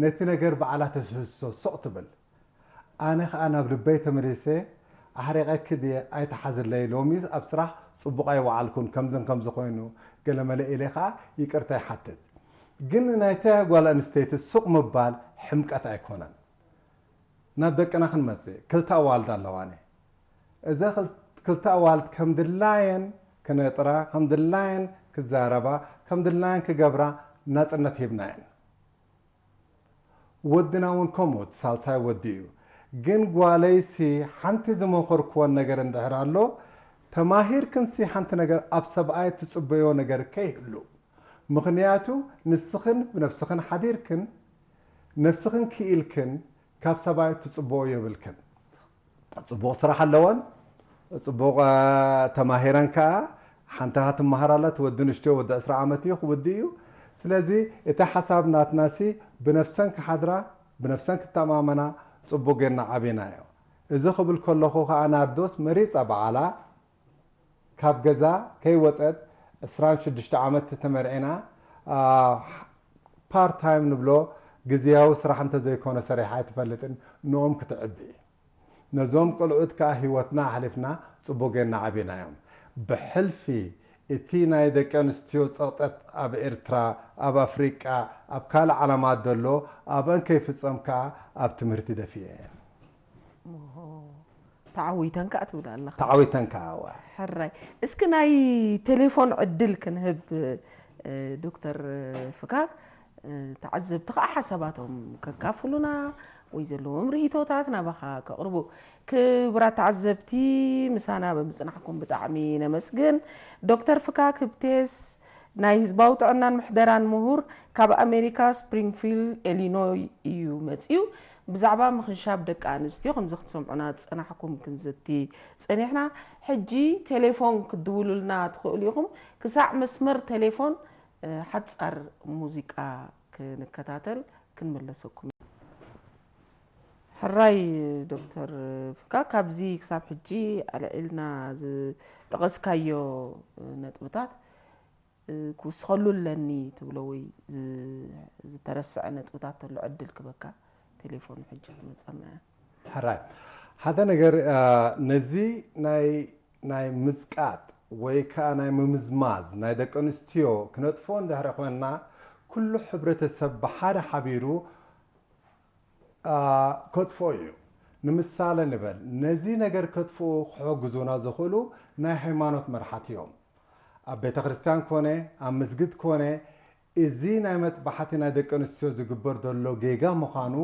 ነቲ ነገር ባዕላ ተስህሶ ሱቕ ትብል። ኣነ ኸኣ ናብ ልበይ ተመሊሰ ኣሕሪቐኪ ድየ ኣይትሓዝለይ ሎሚስ ኣብ ስራሕ ጽቡቕ ኣይወዓልኩን ከምዝን ከምዚ ኮይኑ ገለመለ ኢለ ኸኣ ይቅርታ ይሓትት። ግን ናይታ ጓል ኣንስተይቲ ሱቕ ምባል ሕምቀት ኣይኮነን። ናብ ደቅና ክንመጽእ ክልተ ኣዋልድ ኣለዋኒ። እዘ ክልተ ኣዋልድ ከም ድላየን ክነጥራ፣ ከም ድላየን ክዛረባ፣ ከም ድላየን ክገብራ ናጽነት ሂብናየን። ወድና እውን ከምኡ እቲ ሳልሳይ ወዲ እዩ። ግን ጓለይሲ ሓንቲ ዝመኸርክወን ነገር እንድሕር ኣሎ ተማሂርክንሲ ሓንቲ ነገር ኣብ ሰብኣይ ትጽበዮ ነገር ከይህሉ። ምኽንያቱ ንስኽን ብነብስኽን ሓዲርክን ነብስኽን ክኢልክን ካብ ሰብኣይ ትጽበኦ የብልክን። ጽቡቕ ስራሕ ኣለወን፣ ጽቡቕ ተማሂረን ከኣ ሓንቲ ሃ ትመሃር ኣላ፣ እቲ ወዲ ንእሽቶ ወዲ ዕስራ ዓመት እዩ ክውዲ እዩ። ስለዚ እቲ ሓሳብ ናትናሲ ብነፍሰን ክሓድራ ብነፍሰን ክተማመና ጽቡቕ ጌርና ዓቢናዮ። እዚ ክብል ከለኹ ከኣ ናርዶስ መሪጻ በዓላ ካብ ገዛ ከይወጸት ዕስራን ሽዱሽተ ዓመት ተመርዒና ፓርት ታይም ንብሎ ግዝያዊ ስራሕ እንተዘይኮነ ሰሪሓ ኣይትፈልጥን ንኦም ክትዕቢ። ነዞም ቆልዑት ከኣ ህይወትና ኣሕሊፍና ጽቡቕ ጌርና ዓቢናዮም። ብሕልፊ እቲ ናይ ደቂ ኣንስትዮ ጸቕጠት ኣብ ኤርትራ፣ ኣብ ኣፍሪቃ፣ ኣብ ካልእ ዓለማት ዘሎ ኣብአን ከይፍጸም ከኣ ኣብ ትምህርቲ ደፊኤ እየን። ተዓዊተን ከኣ ትብል ኣለኻ። ተዓዊተን ከኣ እወ። ሕራይ እስኪ ናይ ቴሌፎን ዕድል ክንህብ ዶክተር ፍካር ተዓዘብቲ ከዓ ሓሳባቶም ከካፍሉና ወይ ዘለዎም ርእቶታት ናባኻ ከቕርቡ። ክቡራት ተዓዘብቲ ምሳና ብምፅናሕኩም ብጣዕሚ ነመስግን። ዶክተር ፍካ ክብቴስ ናይ ህዝባዊ ጥዕናን ምሕደራን ምሁር ካብ ኣሜሪካ ስፕሪንግፊልድ ኤሊኖይ እዩ መፅዩ። ብዛዕባ ምኽንሻብ ደቂ ኣንስትዮ ከምዚ ክትሰምዑና ዝፀናሕኩም ክንዝቲ ፀኒሕና። ሕጂ ቴሌፎን ክትድውሉልና ትኽእሉ ኢኹም። ክሳዕ መስመር ቴሌፎን ሓፃር ሙዚቃ ክንከታተል ክንምለሰኩም። ሕራይ ዶክተር ፍካ፣ ካብዚ ክሳብ ሕጂ ኣልዒልና ዝጠቐስካዮ ነጥብታት ክውስኸሉ ኣለኒ ትብሎ ወይ ዝተረስዐ ነጥብታት ተሎ ዕድል ክበካ ቴሌፎን ሕጂ ክትመፀና እያ። ሕራይ ሓደ ነገር ነዚ ናይ ናይ ምጽቃጥ ወይ ከኣ ናይ ምምዝማዝ ናይ ደቂ ኣንስትዮ ክነጥፍኦ እንድሕሪ ኮይንና ኩሉ ሕብረተሰብ ብሓደ ሓቢሩ ከጥፍኦ እዩ። ንምሳሌ ንበል ነዚ ነገር ከጥፍኡ ክሕግዙና ዝኽእሉ ናይ ሃይማኖት መርሓቲ እዮም። ኣብ ቤተ ክርስቲያን ኮነ ኣብ መስጊድ ኮነ እዚ ናይ መጥባሕቲ ናይ ደቂ ኣንስትዮ ዝግበር ዘሎ ጌጋ ምዃኑ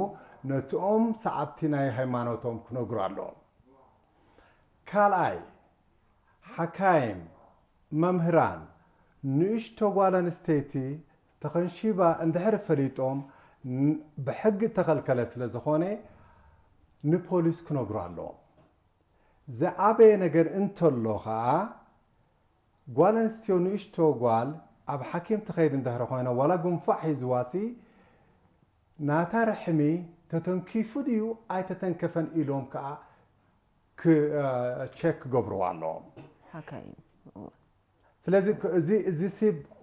ነቲኦም ሰዓብቲ ናይ ሃይማኖቶም ክነግሩ ኣለዎም። ካልኣይ፣ ሓካይም፣ መምህራን፣ ንእሽቶ ጓል ኣንስተይቲ ተኸንሺባ እንድሕር ፈሊጦም ብሕጊ እተኸልከለ ስለ ዝኾነ ንፖሊስ ክነግሩ ኣለዎም። ዝዓበየ ነገር እንተሎ ኸዓ ጓል ኣንስትዮ ንእሽቶ ጓል ኣብ ሓኪም ትኸይድ እንድሕር ኮይና ዋላ ጉንፋዕ ሒዝዋሲ ናታ ርሕሚ ተተንኪፉ ድዩ ኣይተተንከፈን ኢሎም ከዓ ክ- ቸክ ክገብርዋ ኣለዎም። ሓካይም። ስለዚ ክ- እዚ እዚሲ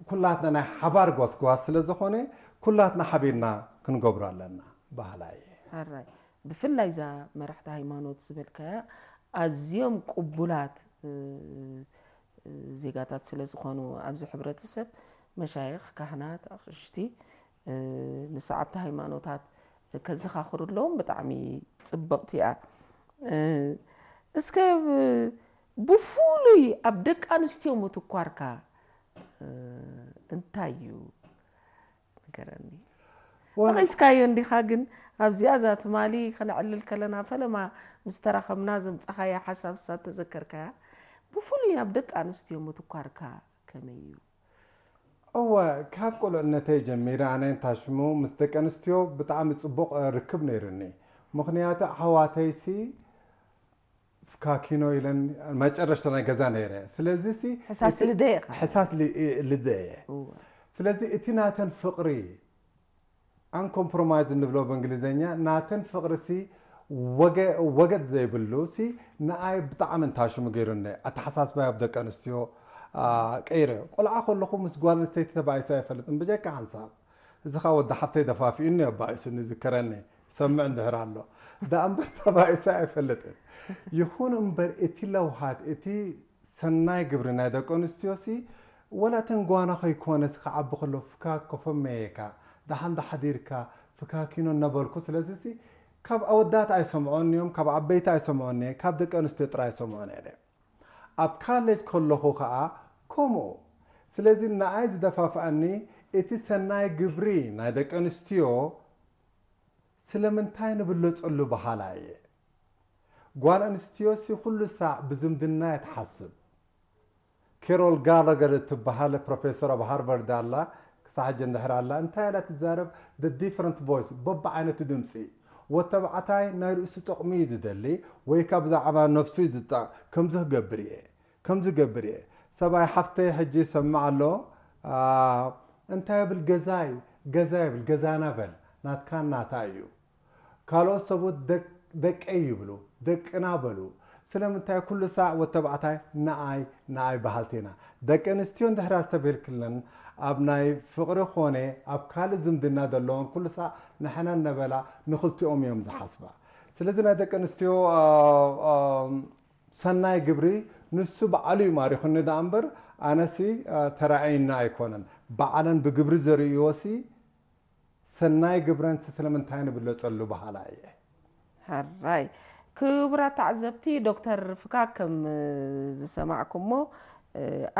ኩላትና ናይ ሓባር ጎስጓስ ስለ ዝኾነ ኩላትና ሓቢርና ክንገብሮ ኣለና ባህላ እየ። ሕራይ ብፍላይ እዛ መራሕቲ ሃይማኖት ዝበልካያ ኣዝዮም ቅቡላት እ፣ እ፣ ዜጋታት ስለ ዝኾኑ ኣብዚ ሕብረተሰብ መሻይኽ፣ ካህናት፣ ኣቕሽሽቲ እ፣ ንሰዓብቲ ሃይማኖታት ከዘኻኽሩ ኣለዎም ብጣዕሚ ጽብቕቲ እያ። እ፣ እስከ ብ- ብፍሉይ ኣብ ደቂ ኣንስትዮ ምትኳርካ እ፣ እንታይ እዩ? ንገረኒ። ወ- ተቒስካዮ እንዲኻ ግን ኣብዚኣ እዛ ትማሊ ከነዕልል ከለና ፈለማ ምስ ተራኸብና ዘምጻኻያ ሓሳብ እሳ ተዘከርካያ ብፍሉይ ኣብ ደቂ ኣንስትዮ ምትኳርካ ከመይ እዩ? እወ ካብ ቁልዕነተይ ጀሚረ ኣነ እንታሽሙ ምስ ደቂ ኣንስትዮ ብጣዕሚ ፅቡቕ ርክብ ነይሩኒ። ምክንያቱ ኣሕዋተይሲ ፍካኪኖ ኢለን መጨረሽታ ናይ ገዛ ነይረ። ስለዚ ሲ ሕሳስ ልደ ኢኻ። ሕሳስ ል- ልደ እየ። እወ። ስለዚ እቲ ናተን ፍቕሪ ኣን ኮምፕሮማይዝ እንብሎ ብእንግሊዝኛ ናተን ፍቕሪ ሲ ወገ- ወገድ ዘይብሉ ሲ ንኣይ ብጣዕሚ እንታሽሙ ገይሩኒ። ኣተሓሳስባይ ኣብ ደቂ ኣንስትዮ አ፣ ቀይረ። ቆልዓ ከለኹ ምስ ጓል ኣንስተይቲ ተባኢሰ ኣይፈልጥን ብጀካ ሓንሳብ። እዚ ኸዓ ወዲ ሓፍተይ ደፋፊኡኒ ኣባኢሱኒ ይዝከረኒ። ይሰምዕ እንድሕር ኣሎ። ደኣ እምበር ተባኢሰ ኣይፈልጥን። ይኹን እምበር እቲ ለውሃት እቲ ሰናይ ግብሪ ናይ ደቂ ኣንስትዮ ሲ ወላ ተንጓና ከይኮነስ ክዓቢ ከሎ ፍካክ ኮፈመየካ ደሓን ዳሓዲርካ ፍካኪኖ እናበልኩ ስለዚ ሲ ካብ ኣወዳት ኣይሰምዖን እዮም ካብ ዓበይቲ ኣይሰምዖን እየ ካብ ደቂ ኣንስትዮ ጥራይ ኣይሰምዖን እየ ኣብ ካሌጅ ከለኹ ከዓ ከምኡ ስለዚ ንኣይ ዝደፋፍኣኒ እቲ ሰናይ ግብሪ ናይ ደቂ ኣንስትዮ ስለምንታይ ንብለፀሉ በሃላ እየ ጓል ኣንስትዮ ሲ ኩሉ ሳዕ ብዝምድና እያ ትሓስብ ኬሮል ጋላገር እትበሃል ፕሮፌሰር ኣብ ሃርቨርድ ኣላ ክሳብ ሕጂ እንድሕር ኣላ እንታይ ኢላ ትዛረብ the different voice በብዓይነቱ ድምፂ ወተባዕታይ ናይ ርእሱ ጥቕሚ እዩ ዝደሊ ወይ ካብ ብዛዕባ ነፍሱ እዩ ዝጣ ከምዚ ክገብር እየ ከምዚ ገብር እየ ሰብኣይ ሓፍተይ ሕጂ ይሰምዕ ኣሎ እንታይ ብል ገዛይ ገዛ ይብል ገዛና በል ናትካን ናታ እዩ ካልኦት ሰብኡት ደቀይ ይብሉ፣ ደቅና በሉ። ስለምንታይ ኩሉ ሳዕ ወተባዕታይ ንኣይ ንኣይ በሃልቲ ኢና። ደቂ ኣንስትዮ እንድሕር ኣስተብሂልክለን ኣብ ናይ ፍቕሪ ኾነ ኣብ ካልእ ዝምድና ዘለወን ኩሉ ሳዕ ንሕና እነበላ ንኽልቲኦም እዮም ዝሓስባ። ስለዚ ናይ ደቂ ኣንስትዮ ሰናይ ግብሪ ንሱ በዓሉ እዩ ማሪኹኒ ደኣ እምበር ኣነሲ ተራእይኒ ኣይኮነን። በዓለን ብግብሪ ዘርእይዎ ሲ ሰናይ ግብረንሲ ስለምንታይ ንብለጸሉ በሃላ እየ። ሕራይ ክቡራት ተዓዘብቲ ዶክተር ፍካ ከም ዝሰማዕኩሞ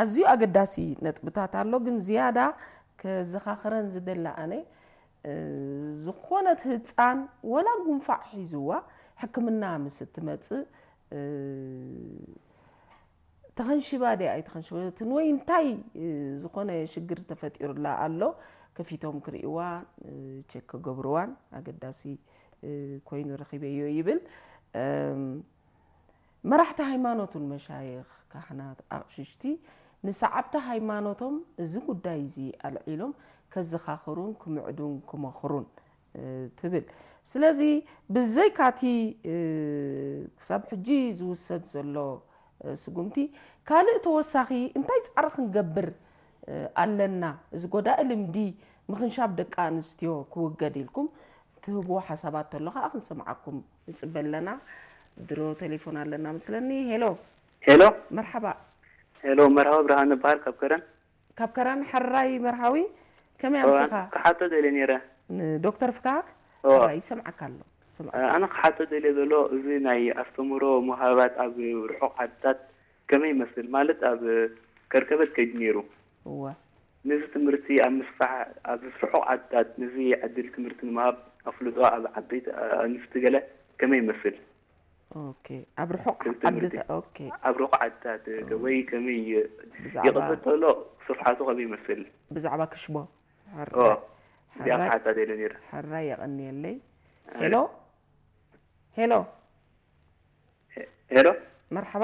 ኣዝዩ ኣገዳሲ ነጥብታት ኣሎ ግን ዝያዳ ከዘኻኽረን ዝደሊ ኣነ ዝኾነት ህፃን ወላ ጉንፋዕ ሒዝዋ ሕክምና ምስ እትመፅእ ተኸንሽባ ድያ ኣይተኸንሽበትን ወይ እንታይ ዝኾነ ሽግር ተፈጢሩላ ኣሎ ከፊቶም ክርእይዋ ቸክ ክገብርዋን ኣገዳሲ ኮይኑ ረኺበዮ ይብል። መራሕቲ ሃይማኖት እውን መሻይኽ፣ ካህናት፣ ኣቕሽሽቲ ንሰዓብቲ ሃይማኖቶም እዚ ጉዳይ እዚ ኣልዒሎም ከዘኻኽሩን ክምዕዱን ክመኽሩን ትብል። ስለዚ ብዘይካቲ ክሳብ ሕጂ ዝውሰድ ዘሎ ስጉምቲ ካልእ ተወሳኺ እንታይ ፃዕሪ ክንገብር ኣለና? እዚ ጎዳኢ ልምዲ ምኽንሻብ ደቂ ኣንስትዮ ክውገድ ኢልኩም ትህብዎ ሓሳባት ተሎ ከዓ ክንሰምዓኩም ንፅበ ኣለና። ድሮ ቴሌፎን ኣለና መስለኒ። ሄሎ ሄሎ መርሓባ። ሄሎ መርሃዊ ብርሃን እበሃል ካብ ከረን። ካብ ከረን ሕራይ መርሃዊ ከመይ ኣምሲኻ? ክሓቶ ደልየ ነይረ። ንዶክተር ፍካክ ሕራይ ይሰምዓካ ኣሎ። ይሰምዓካ ኣሎ። ኣነ ክሓቶ ደልየ ዘሎ እዚ ናይ ኣስተምህሮ ምሃባት ኣብ ርሑቕ ዓድታት ከመይ ይመስል ማለት ኣብ ከርከበት ከይዱ ነይሩ። እወ። ነዚ ትምህርቲ ኣብ ምስፋሕ ኣብ ርሑቕ ዓድታት ነዚ ዕድል ትምህርቲ ንምሃብ ኣፍልጦ ኣብ ዓበይቲ ኣንስቲ ገለ ከመይ ይመስል? ኦኬ ኣብ ርሑቕ ዓድታት ኦኬ ኣብ ርሑቕ ዓድታት ወይ ከመይ ብዛዕባ ይቕበል ተሎ ስርሓቱ ከመይ ይመስል ብዛዕባ ክሽቦ ሕራይ እዚኣ ሕራይ ክሓታ ደለ ነይረ ሕራይ የቐንየለይ ሄሎ ሄሎ ሄሎ መርሓባ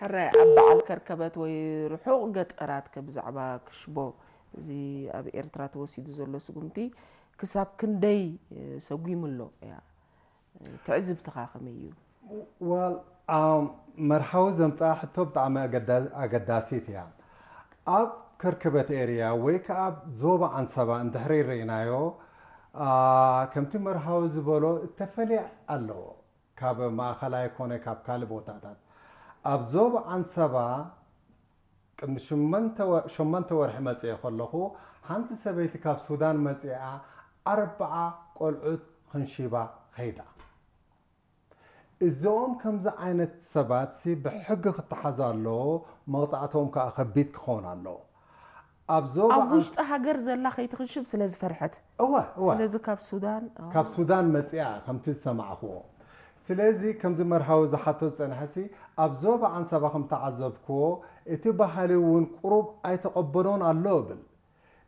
ሕራይ ኣብ በዓል ከርከበት ወይ ርሑቕ ገጠራት ከ ብዛዕባ ክሽቦ እዚ ኣብ ኤርትራ ተወሲዱ ዘሎ ስጉምቲ ክሳብ ክንደይ ሰጒሙ ኣሎ እያ ትዕዝብትኻ ከመይ እዩ? ዋል ኣም፣ መርሃዊ ዘምጽኣ ሕቶ ብጣዕሚ ኣገዳ-፣ ኣገዳሲት እያ። ኣብ ከርከበት ኤርያ ወይ ከኣ ኣብ ዞባ ዓንሰባ እንድሕሪ ርኢናዮ፣ ኣ፣ ከምቲ መርሃዊ ዝበሎ እተፈልየ ኣለዎ ካብ ማእኸላይ ኮነ ካብ ካልእ ቦታታት። ኣብ ዞባ ዓንሰባ ቅድሚ ሸሞንተ ወ-፣ ሸሞንተ ወርሒ መጽኤ ከለኹ፣ ሓንቲ ሰበይቲ ካብ ሱዳን መጽኣ ኣርብዓ ቆልዑት ኽንሺባ ኸይዳ። እዞም ከምዚ ዓይነት ሰባትሲ ብሕጊ ክተሓዙ ኣለዎ፣ መቕጻዕቶም ከኣ ከቢድ ክኸውን ኣለዎ። ኣብ ዞባ ኣብ ዓን- ውሽጢ ሃገር ዘላ ከይትኽንሽብ ስለ ዝፈርሐት። እወ፣ እወ። ስለዚ ካብ ሱዳን፣ ኦ። ካብ ሱዳን መጽኣ ከምቲ ዝሰማዕኽዎ። ስለዚ ከምዚ መርሃዊ ዝሓቶ ዝጸንሐሲ ኣብ ዞባ ዓንሰባ ከም ተዓዘብክዎ እቲ ባህሊ እውን ቁሩብ ኣይተቐበሎን ኣሎ እብል።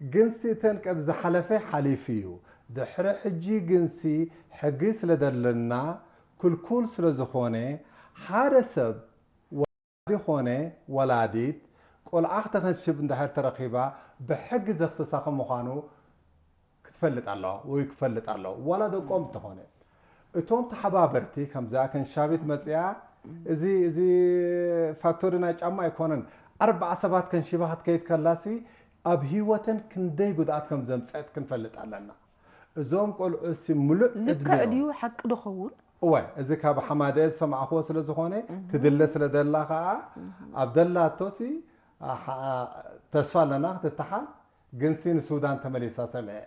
ግንሲ እተን ቀድ ዝሓለፈ ሓሊፉ እዩ። ድሕሪ ሕጂ ግንሲ ሕጊ ስለ ዘለና ክልኩል ስለ ዝኾነ ሓደ ሰብ ወላዲ ኾነ ወላዲት ቆልዓ ክተኸንሽብ እንድሕር ተረኺባ ብሕጊ ዘኽስሳ ከም ምዃኑ ክትፈልጥ ኣለዋ ወይ ክፈልጥ ኣለዎ። ዋላ ደቆም እንተኾነ። እቶም ተሓባበርቲ ከምዛ ከንሻቢት መጽኣ እዚ፣ እዚ ፋክቶሪ ናይ ጫማ ኣይኮነን። ኣርባዓ ሰባት ከንሺባ ክትከይድ ከላሲ ኣብ ህይወተን ክንደይ ጉድኣት ከም ዘምጸት ክንፈልጥ ኣለና። እዞም ቆልዑ ሲ ምሉእ ልክዕ ዕድሚኦም ድዩ? ሓቂ ዶ ኸውን? እወ፣ እዚ ካብ ሓማደ ዝሰማዕኽዎ ስለ ዝኾነ፣ ትድለ ስለ ደላ ኸኣ፣ ኣብ ደላቶ ሲ፣ ኣሓ-፣ ተስፋ ኣለና ክትተሓዝ፣ ግንሲ ንሱዳን ተመሊሳ ሰምዐ።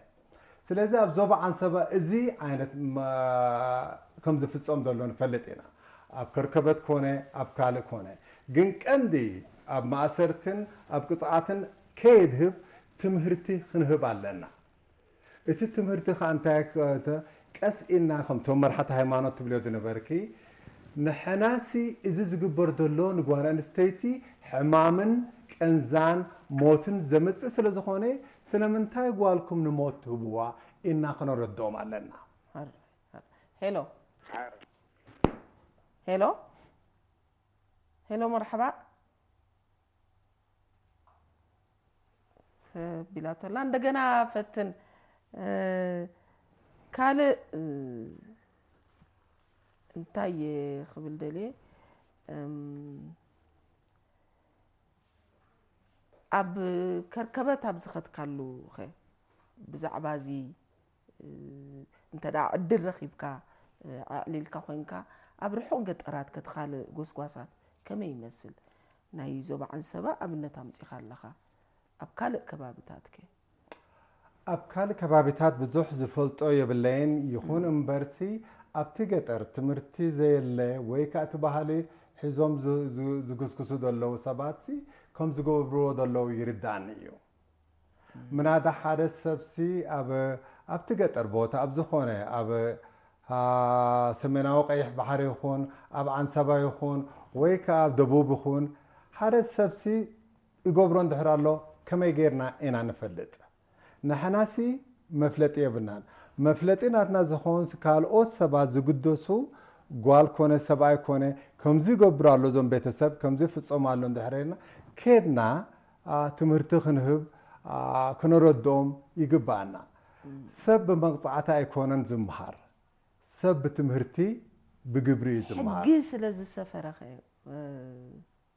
ስለዚ ኣብ ዞባ ዓንሰባ እዚ ዓይነት መ-፣ ከም ዝፍጸም ዘሎ ንፈልጥ ኢና። ኣብ ከርከበት ኮነ፣ ኣብ ካልእ ኮነ። ግን ቀንዲ ኣብ ማእሰርትን ኣብ ቅጽዓትን ከየድህብ ትምህርቲ ክንህብ ኣለና። እቲ ትምህርቲ ኸኣ እንታይ ክ-፣ እንተ ቀስ ኢልና፣ ከምቶም መርሓቲ ሃይማኖት ትብልዮ ዝነበርኪ፣ ንሕናሲ እዚ ዝግበር ዘሎ ንጓል ኣንስተይቲ ሕማምን ቀንዛን ሞትን ዘምጽእ ስለ ዝኾነ፣ ስለምንታይ ጓልኩም ንሞት ትህብዋ? ኢልና ክነረድኦም ኣለና። ሄሎ። ሄሎ። ሄሎ፣ መርሓባ። ተቢላቶላ። እንደገና ፈትን። እ፣ ካልእ፣ እ፣ እንታይ እየ ክብል ደልየ? እም፣ ኣብ ከርከበት ኣብ ዝኸድካሉ ኸ ብዛዕባ እዚ፣ እ፣ እንተ ደኣ ዕድል ረኺብካ፣ እ፣ ኣዕሊልካ ኮይንካ፣ ኣብ ርሑቕ ገጠራት ከቲ ካልእ ጎስጓሳት ከመይ ይመስል? ናይ ዞባ ዓንሰባ ኣብነት ኣምጺኻ ኣለኻ። ኣብ ካልእ ከባብታት ከ? ኣብ ካልእ ከባቢታት ብዙሕ ዝፈልጦ የብለይን፣ ይኹን እምበርሲ ኣብቲ ገጠር ትምህርቲ ዘየለ ወይ ከኣ እቲ ባህሊ ሒዞም ዝ-፣ ዝ-፣ ዝግስግሱ ዘለዉ ሰባትሲ ከም ዝገብርዎ ዘለዉ ይርዳእኒ እዩ። ምናዳ ሓደ ሰብሲ ኣብ፣ ኣብቲ ገጠር ቦታ ኣብ ዝኾነ፣ ኣብ፣ ኣ፣ ሰሜናዊ ቀይሕ ባሕሪ ይኹን፣ ኣብ ዓንሰባ ይኹን፣ ወይ ከኣ ኣብ ደቡብ ይኹን፣ ሓደ ሰብሲ ይገብሮ እንድሕር ኣሎ፣ ከመይ ጌርና ኢና ንፈልጥ? ንሕናሲ መፍለጢ የብልናን። መፍለጢ ናትና ዝኸውን ካልኦት ሰባት ዝግደሱ፣ ጓል ኮነ ሰብኣይ ኮነ፣ ከምዚ ይገብሩ ኣሎ እዞም ቤተሰብ፣ ከምዚ ይፍጸሙ ኣሎ እንድሕር ኢልና፣ ኬድና፣ ኣ፣ ትምህርቲ ክንህብ፣ ኣ፣ ክነረድኦም ይግብኣና። ሰብ ብመቕጻዕቲ ኣይኮነን ዝመሃር። ሰብ ብትምህርቲ፣ ብግብሪ እዩ ዝመሃር። ሕጊ ስለ ዝሰፈረ ኸ፣ እ፣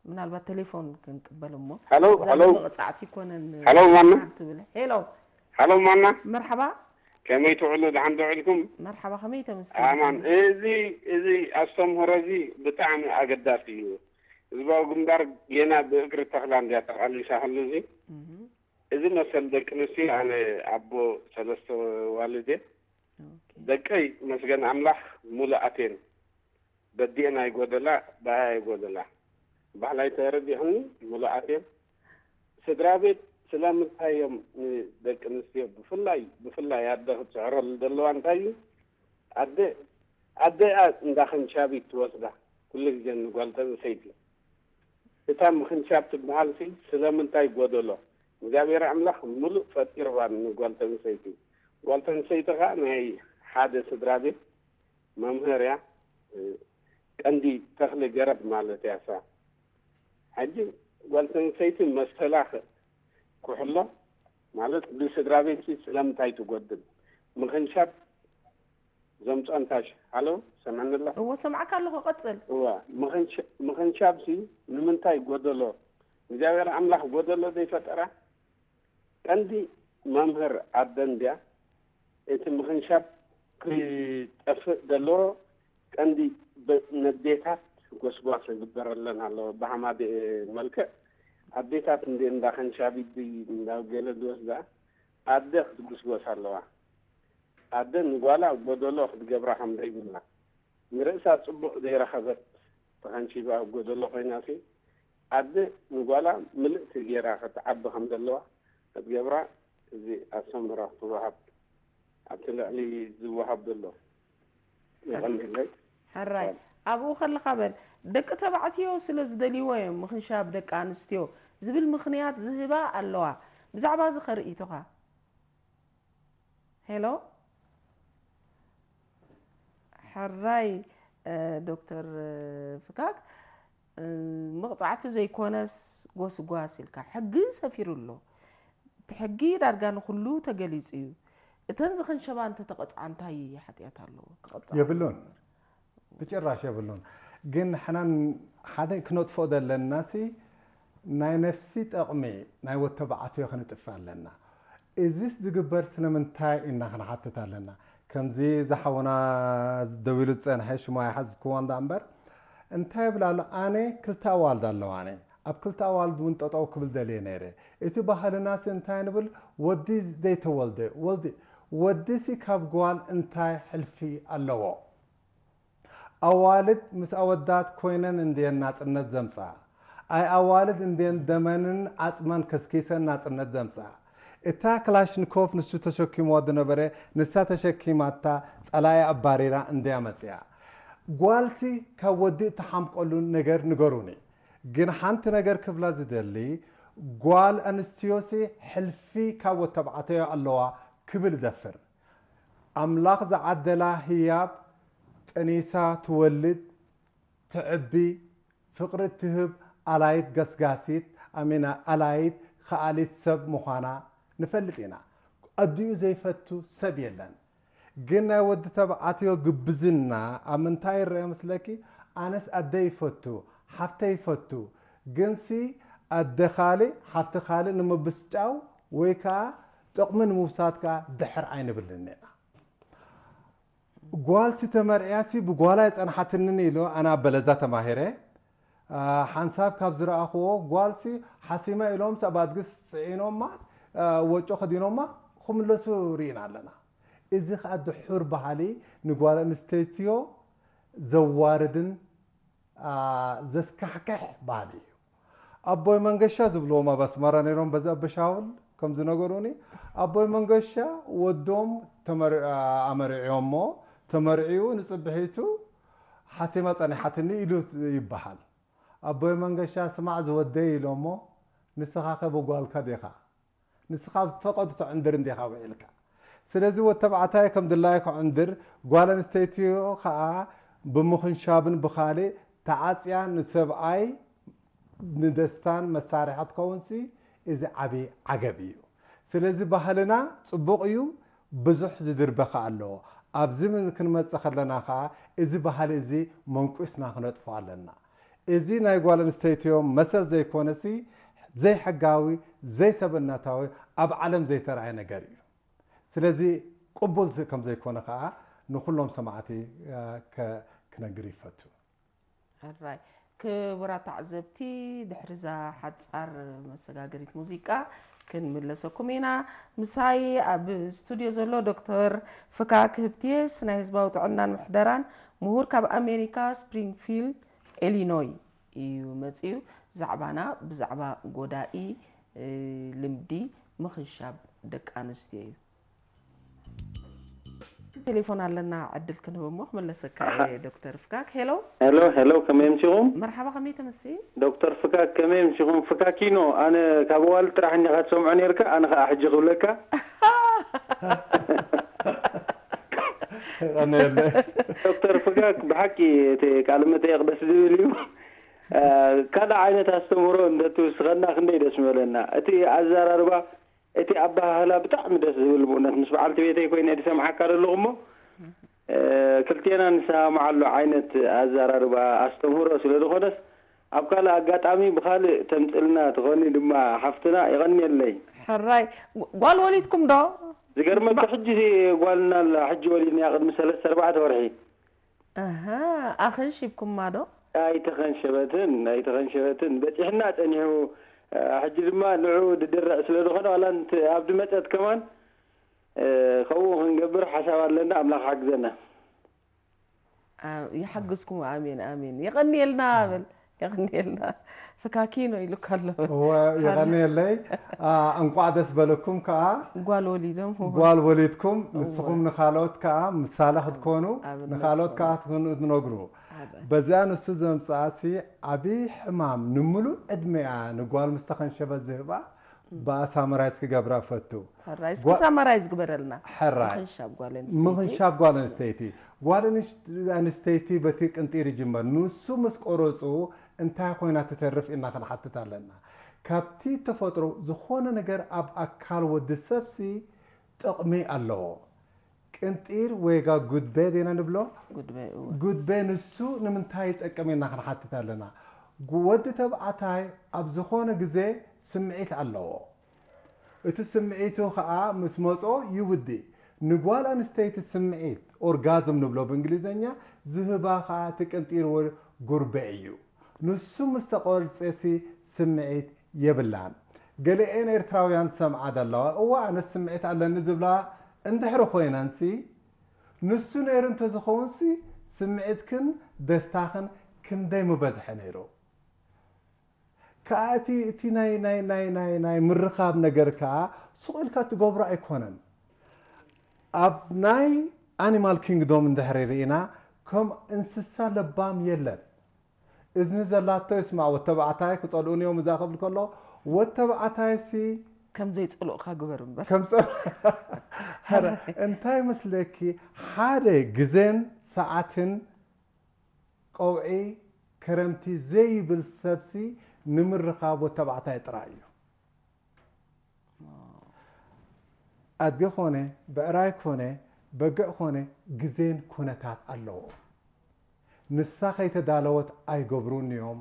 ምናልባት ቴሌፎን ክንቅበል እሞ፣ ሄሎ፣ እዛ ሄሎ። ብመቕጻዕቲ ይኮነን ሄሎ፣ ማና? ሓንቲ ትብል። ሄሎ። ሄሎ፣ ማና? መርሓባ። ከመይ ትውዕሉ? ደሓን ዶ ውዒልኩም? መርሓባ፣ ከመይ ተምስል? ኣማን። እዚ፣ እዚ ኣስተምህሮ እዚ ብጣዕሚ ኣገዳሲ እዩ። ህዝባዊ ግንባር ጌና ብእግሪ ተኽላ እንድያ ተቓሊሳ ህሉ እዚ። እህ። እዚ መሰል ደቂ ኣንስትዮ፣ ኣነ ኣቦ ሰለስተ ዋልድ እየ። ኦኬ። ደቀይ መስገን ኣምላኽ ሙሉኣት እየን። በዲአን ኣይጎደላ፣ ብኣይ ኣይጎደላ። ባህላይ ተረዲእኽኒ፣ ሙሉኣት እየን። ስድራ ቤት ስለምንታይ እዮም ንደቂ ኣንስትዮ ብፍላይ፣ ብፍላይ ኣደ ክትስዕረሉ ዘለዋ እንታይ እዩ? ኣደ፣ ኣደ እያ እንዳ ኽንሻቢት ትወስዳ፣ ኩሉ ግዜ ንጓል ተንሰይቲ። እታ ምኽንሻብ ትበሃል ሲ ስለምንታይ ጎደሎ? እግዚኣብሔር ኣምላኽ ምሉእ ፈጢርዋ ንጓል ተንሰይቲ። ጓል ተንሰይቲ ኸኣ ናይ ሓደ ስድራ ቤት መምህር እያ። እ፣ ቀንዲ ተኽሊ ገረብ ማለት እያ እሳ። ሕጂ ጓል ተንሰይቲ መሰላ ኸ-፣ ክሕሎ ማለት ብስድራ ቤት ሲ ስለምንታይ ትጎድል? ምኽንሻብ ዘምፅኦ እንታይ ሽ-፣ ሃሎ፣ ሰምዕኒ ኣለኻ? እዎ፣ ሰምዓካ ኣለኹ፣ ቀጽል። እዋ፣ ምኽንሻ-፣ ምኽንሻብሲ ንምንታይ ጎደሎ? እግዚኣብሔር ኣምላኽ ጎደሎ ዘይፈጠራ? ቀንዲ መምህር ዓደን ድያ? እቲ ምኽንሻብ ክጠፍእ ዘለዎ ቀንዲ ብ-፣ ነዴታት ጎስጓስ ክግበረለን ኣለዎ። ብሃማደ መልክዕ ኣዴታት እንደ-፣ እንዳ ኸንሻቢት ድይ እንዳ ገለ ዝወስዳ ኣደ ክትጉስጎስ ኣለዋ። ኣደ ንጓላ ጎደሎ ክትገብራ ከም ዘይብላ፣ ንርእሳ ጽቡቕ ዘይረኸበት ተኸንሺባ ጎደሎ ኮይናሲ፣ ኣደ ንጓላ ምልእቲ ገይራ ክትዓቢ ከም ዘለዋ ክትገብራ፣ እዚ ኣስተምህሮ ክትወሃብ ኣብቲ ልዕሊ ዝወሃብ ዘሎ የቐንየለይ። ሕራይ ኣብኡ ከለኻ በል፣ ደቂ ተባዕትዮ ስለ ዝደልይዎ እዮም ምኽንሻብ ደቂ ኣንስትዮ ዝብል ምኽንያት ዝህባ ኣለዋ። ብዛዕባ እዚ ከ ርእይቶኻ? ሄሎ፣ ሕራይ፣ እ፣ ዶክተር ፍካክ፣ እ፣ መቕጻዕቲ ዘይኮነስ ጎስጓስ ኢልካ ሕጊ ሰፊሩ ኣሎ። እቲ ሕጊ ዳርጋ ንኹሉ ተገሊጹ እዩ። እተን ዝኸንሸባ እንተተቐጽዓ እንታይ ሓጢኣት ኣለዎ? ክቐጽዓ የብሉን። ብጭራሽ የብሉን። ግን ንሕና ሓደ ክነጥፍኦ ዘለናሲ ናይ ነፍሲ ጠቕሚ ናይ ወተባዕትዮ ክንጥፍ ኣለና። እዚስ ዝግበር ስለምንታይ ኢና ክንሓትት ኣለና። ከምዚ ዝሓውና ደው ኢሉ ዝጸንሐ ሽሙ ኣይሓዝኩዋ እንዳ እምበር እንታይ ይብል ኣሎ፣ ኣነ ክልተ ኣዋልድ ኣለዋኒ። ኣብ ክልተ ኣዋልድ እውን ጠጠው ክብል ደልየ ነይረ። እቲ ባህልናሲ እንታይ ንብል፣ ወዲ ዘይተወልደ፣ ወልዲ፣ ወዲሲ ካብ ጓል እንታይ ሕልፊ ኣለዎ? ኣዋልድ ምስ ኣወዳት ኮይነን እንድየን ናጽነት ዘምጽኣ። ኣይ ኣዋልድ እንድየን ደመንን ዓጽመን ከስኪሰን ናጽነት ዘምጽኣ። እታ ክላሽንኮቭ ንሱ ተሸኪምዋ ዝነበረ፣ ንሳ ተሸኪማታ ጸላኢ ኣባሪራ እንድያ መጽያ። ጓልሲ ካብ ወዲ እትሓምቀሉ ነገር ንገሩኒ። ግን ሓንቲ ነገር ክብላ ዝደሊ፣ ጓል ኣንስትዮሲ ሕልፊ ካብ ወተባዕተዮ ኣለዋ ክብል እደፍር። ኣምላኽ ዝዓደላ ህያብ ጠኒሳ ትወልድ፣ ትዕቢ፣ ፍቕሪ እትህብ ኣላይት ገስጋሲት፣ ኣሚና ኣላይት ከኣሊት ሰብ ምዃና ንፈልጥ ኢና። ኣዲኡ ዘይፈቱ ሰብ የለን። ግን ናይ ወዲ ተባዕትዮ ግብዝና ኣብ ምንታይ ይረአ መስለኪ? ኣነስ ኣደ ይፈቱ፣ ሓፍተ ይፈቱ፣ ግንሲ ኣደ ካልእ ሓፍቲ ካልእ ንምብስጫው ወይ ከዓ ጥቕሚ ንምውሳድ ከዓ ድሕር ኣይንብልን ኢና። ጓልሲ ተመርዕያሲ ብጓላ የጸንሓትንን ኢሉ ኣነ ኣብ በለዛ ተማሂረ። ሓንሳብ ካብ ዝረኣኽዎ ጓልሲ ሓሲማ ኢሎም ሰብ ኣድግስ ጽዒኖማ ወጮ ከዲኖማ ክምለሱ ርኢና ኣለና። እዚ ከዓ ድሑር ባህሊ ንጓል ኣንስተይትዮ ዘዋርድን ዘስካሕክሕ ባህሊ እዩ። ኣቦይ መንገሻ ዝብልዎም ኣብ ኣስመራ ነይሮም በዚ ኣበሻውል ከም ዝነገሩኒ ኣቦይ መንገሻ ወዶም ኣመርዕዮሞ ተመርዕዩ ንፅብሒቱ ሓሲማ ፀኒሓትኒ ኢሉ ይበሃል። ኣቦይ መንገሻ ስማዕ ዝወደይ ኢሎሞ ንስኻ ከ ብጓልካ ዲኻ ንስኻ ብፈቐዱ ትዕንድር እንዲኻ ውዒልካ። ስለዚ ወተባዕታይ ከም ድላዩ ክዕንድር ጓል ኣንስተይትዮ ከዓ ብምኽንሻብን ብኻልእ ተዓፅያ ንሰብኣይ ንደስታን መሳርሒ ክትከውንሲ እዚ ዓብዪ ዓገብ እዩ። ስለዚ ባህልና ፅቡቕ እዩ፣ ብዙሕ ዝድርበ ከዓ ኣለዎ። ኣብዚ ክንመፅእ ከለና ከዓ እዚ ባህሊ እዚ መንቁስና ክነጥፎ ኣለና። እዚ ናይ ጓል ኣንስተይትዮ መሰል ዘይኮነሲ ዘይሕጋዊ ዘይሰብእነታዊ ኣብ ዓለም ዘይተረኣየ ነገር እዩ። ስለዚ ቅቡል ከም ዘይኮነ ከዓ ንኩሎም ሰማዕቲ ክነግር ይፈቱ። ሕራይ ክቡራት ተዓዘብቲ ድሕሪ እዛ ሓፃር መሰጋገሪት ሙዚቃ ክንምለሰኩም ኢና። ምሳይ ኣብ ስቱድዮ ዘሎ ዶክተር ፍካክ ህብትየስ ናይ ህዝባዊ ጥዕናን ምሕደራን ምሁር ካብ ኣሜሪካ ስፕሪንግፊልድ ኢሊኖይ እዩ መፅዩ። ዛዕባና ብዛዕባ ጎዳኢ ልምዲ ምኽንሻብ ደቂ ኣንስትዮ እዩ። ቴሌፎን ኣለና ዕድል ክንህብ እሞ ክመለሰካ እየ ዶክተር ፍካክ። ሄሎ ሄሎ ሄሎ፣ ከመይ ኣምሲኹም? መርሓባ፣ ከመይ ተምሲ? ዶክተር ፍካክ ከመይ ኣምሲኹም? ፍካኪኖ ኣነ ካብ ዋል ጥራሕ እንዲኻ ትሰምዖ ነርካ፣ ኣነ ከዓ ሕጂ ክብለካ። ዶክተር ፍካክ ብሓቂ እቲ ቃለ መጠየቕ ደስ ዝብል እዩ። ካልእ ዓይነት ኣስተምህሮ እንደትውስኸና ክንደይ ደስ ምበለና። እቲ ኣዘራርባ እቲ ኣበሃህላ ብጣዕሚ ደስ ዝብል ብእውነት ምስ በዓልቲ ቤተይ ኮይነ ድሰምዓካ ዘለኹ እሞ ክልቴና ንሰማምዓሉ ዓይነት ኣዘራርባ ኣስተምህሮ ስለ ዝኾነስ ኣብ ካልእ ኣጋጣሚ ብኻልእ ተምጽልና ትኾኒ ድማ ሓፍትና። የቐንየለይ። ሕራይ። ጓል ወሊድኩም ዶ? ዝገርመካ ሕጂ ጓልና ኣላ፣ ሕጂ ወሊድና ቅድሚ ሰለስተ ኣርባዕተ ወርሒ። ኣሃ፣ ኣኽንሺብኩማ ዶ? ኣይተኸንሸበትን ኣይተኸንሸበትን፣ በጺሕና ጸኒሑ። ሕጂ ድማ ንዑ ድድርዕ ስለ ዝኾነ ዋላ ኣብቲ መጸት ከማን ከምኡ ክንገብር ሓሳብ ኣለና። ኣምላኽ ሓግዘና። ይሓግዝኩም። ኣሜን ኣሜን። የቐንየልና በል። የቐንየልና። ፍካኪኖ ኢሉካ ኣሎ። የቐንየለይ። እንቋዕ ደስ በለኩም ከዓ። ጓል ወሊዶም። ጓል ወሊድኩም። ንስኹም ንኻልኦት ከዓ ምሳሌ ክትኮኑ፣ ንኻልኦት ከዓ ትነግሩ። በዚኣ ንሱ ዘምፅኣሲ ዓብዪ ሕማም ንምሉእ ዕድሜኣ ንጓል ምስ ተኸንሸበት ዝህባ ብኣ ሳመራይዝ ክገብራ ፈቱ። ሕራይ እስኪ ሳመራይዝ ግበረልና። ሕራይ ምኽንሻብ ጓል ኣንስተይቲ። ምኽንሻብ ጓል ኣንስተይቲ። ጓል ኣንስተይቲ በቲ ቅንጢር ይጅመር። ንሱ ምስ ቆረፁ እንታይ ኮይና ትተርፍ ኢልና ክንሓትት ኣለና። ካብቲ ተፈጥሮ ዝኾነ ነገር ኣብ ኣካል ወዲ ሰብሲ ጥቕሚ ኣለዎ። ቅንጢር ወይጋ ጉድበ ዴና ንብሎ። ጉድበ ንሱ ንምንታይ ይጠቅም ኢልና ክንሓትት ኣለና። ወዲ ተብዓታይ ኣብ ዝኾነ ግዜ ስምዒት ኣለዎ። እቲ ስምዒቱ ኸዓ ምስ መጾ ይውዲ። ንጓል ኣንስተይቲ ስምዒት ኦርጋዝም ንብሎ ብእንግሊዘኛ ዝህባ ኸዓ እቲ ቅንጢር ወይ ጉርበ እዩ። ንሱ ምስ ተቆርጸሲ ስምዒት የብላን። ገለኤን ኤርትራውያን ዝሰምዓ ዘለዋ እዋ ኣነስ ስምዒት ኣለኒ ዝብላ እንድሕሪ ኮይነንሲ ንሱ ነይሩ እንተዝኸውንሲ ስምዒትክን ደስታኽን ክንደይ ምበዝሐ ነይሩ። ከኣ እቲ እቲ ናይ ናይ ናይ ናይ ናይ ምርኻብ ነገር ከኣ ሱቕ ኢልካ ትገብሮ ኣይኮነን። ኣብ ናይ ኣኒማል ኪንግዶም እንድሕሪ ርኢና ከም እንስሳ ለባም የለን። እዝኒ ዘላቶ ይስማዕ። ወተባዕታይ ክጸልኡኒ እዮም እዛ ክብል ከሎ ወተባዕታይሲ ከም ዘይጸልኡካ ግበር እምበር ከም ጸ- ኧረ እንታይ መስለኪ ሓደ ግዜን ሰዓትን ቀውዒ ከረምቲ ዘይብል ሰብሲ ንምርኻብ ወተባዕታይ ጥራይ እዩ። ኣድጊ ኮነ ብዕራይ ኮነ በግዕ ኮነ ግዜን ኩነታት ኣለዎ። ንሳ ከይተዳለወት ኣይገብሩን እዮም።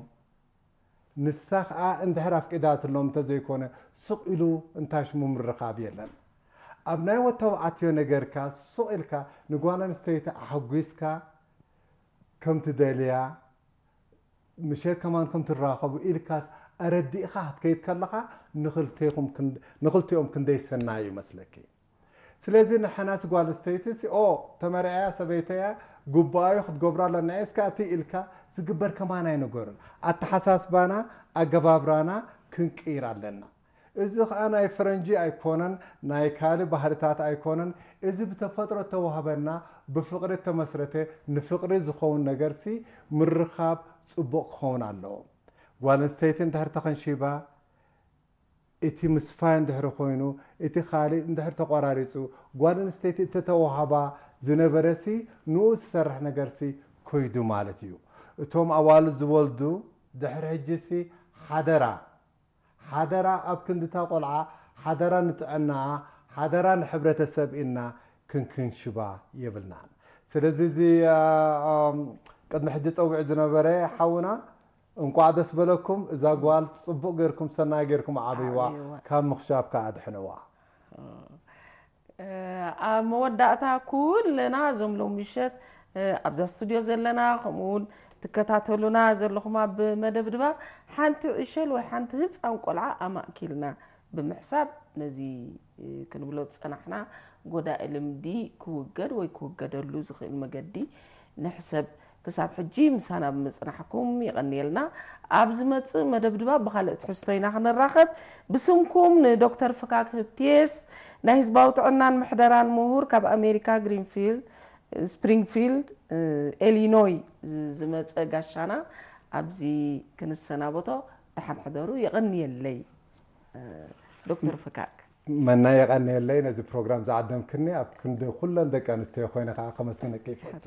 ንሳ ከኣ እንድሕር ኣፍቂዳትሎም እንተዘይኮነ ስቕ ኢሉ እንታይ ሽሙ ምርኻብ የለን። ኣብ ናይ ወተባዕትዮ ነገርካ ስቕ ኢልካ ንጓል ኣንስተይቲ ኣሐጒስካ ከም ትደልያ ምሸት ከማን ከም ትራኸቡ ኢልካስ ኣረዲእኻ ክትከይድ ከለኻ ንኽልቴኹም ክንድ- ንኽልቲኦም ክንደይ ሰናይ እዩ መስለኪ። ስለዚ ንሕናስ ጓል ኣንስተይቲ ሲ ኦ ተመርዕያ ሰበይተያ ግቡኣዩ ክትገብሮ ኣለና እስካ እቲ ኢልካ ዝግበር ከማን ኣይንገሩን። ኣተሓሳስባና ኣገባብራና ክንቅይር ኣለና። እዚ ኸኣ ናይ ፈረንጂ ኣይኮነን፣ ናይ ካልእ ባህልታት ኣይኮነን። እዚ ብተፈጥሮ እተዋህበና ብፍቕሪ እተመስረተ ንፍቕሪ ዝኸውን ነገርሲ ምርኻብ ጽቡቕ ክኸውን ኣለዎ። ጓል ኣንስተይቲ እንድሕር ተኸንሺባ እቲ ምስፋይ እንድሕር ኮይኑ እቲ ካልእ እንድሕር ተቋራሪጹ ጓል ኣንስተይቲ እተተዋህባ ዝነበረሲ ንኡ ዝሰርሕ ነገርሲ ኮይዱ ማለት እዩ። እቶም ኣዋልድ ዝወልዱ ድሕሪ ሕጂሲ ሓደራ ሓደራ ኣብ ክንድታ ቆልዓ ሓደራ ንጥዕናኣ ሓደራ ንሕብረተሰብ ኢልና ክንክንሽባ የብልናን። ስለዚ እዚ ቅድሚ ሕጂ ፀዊዑ ዝነበረ ሓውና እንቋዕ ደስ በለኩም። እዛ ጓል ፅቡቅ ገይርኩም ሰናይ ገይርኩም ዓብይዋ ካብ ምኽሻብ ከዓ ኣድሕንዋ። ኣብ መወዳእታ ኩልና እዞም ሎም ምሸት ኣብዛ ስቱድዮ ዘለና ከምኡ እውን ትከታተሉና ዘለኹም ኣብ መደብ ድባብ ሓንቲ ዕሸል ወይ ሓንቲ ህፃን ቆልዓ ኣማእኪልና ብምሕሳብ ነዚ ክንብሎ ዝፀናሕና ጎዳኢ ልምዲ ክውገድ ወይ ክውገደሉ ዝኽእል መገዲ ንሕሰብ። ክሳብ ሕጂ ምሳና ብምጽናሕኩም የቐንየልና። ኣብ ዝመጽእ መደብ ድባብ ብኻልእ ትሕዝቶ ኢና ክንራኸብ። ብስምኩም ንዶክተር ፍካክ ህብቴስ ናይ ህዝባዊ ጥዕናን ምሕደራን ምሁር ካብ ኣሜሪካ ግሪንፊልድ ስፕሪንግፊልድ ኢሊኖይ ዝመጸ ጋሻና ኣብዚ ክንሰናበቶ ደሓን ሕደሩ። የቐንየለይ ዶክተር ፍካክ። መና የቐንየለይ ነዚ ፕሮግራም ዝዓደምክኒ፣ ኣብ ክንዲ ኩለን ደቂ ኣንስትዮ ኮይነ ከዓ ከመስግነኪ ይፈቱ።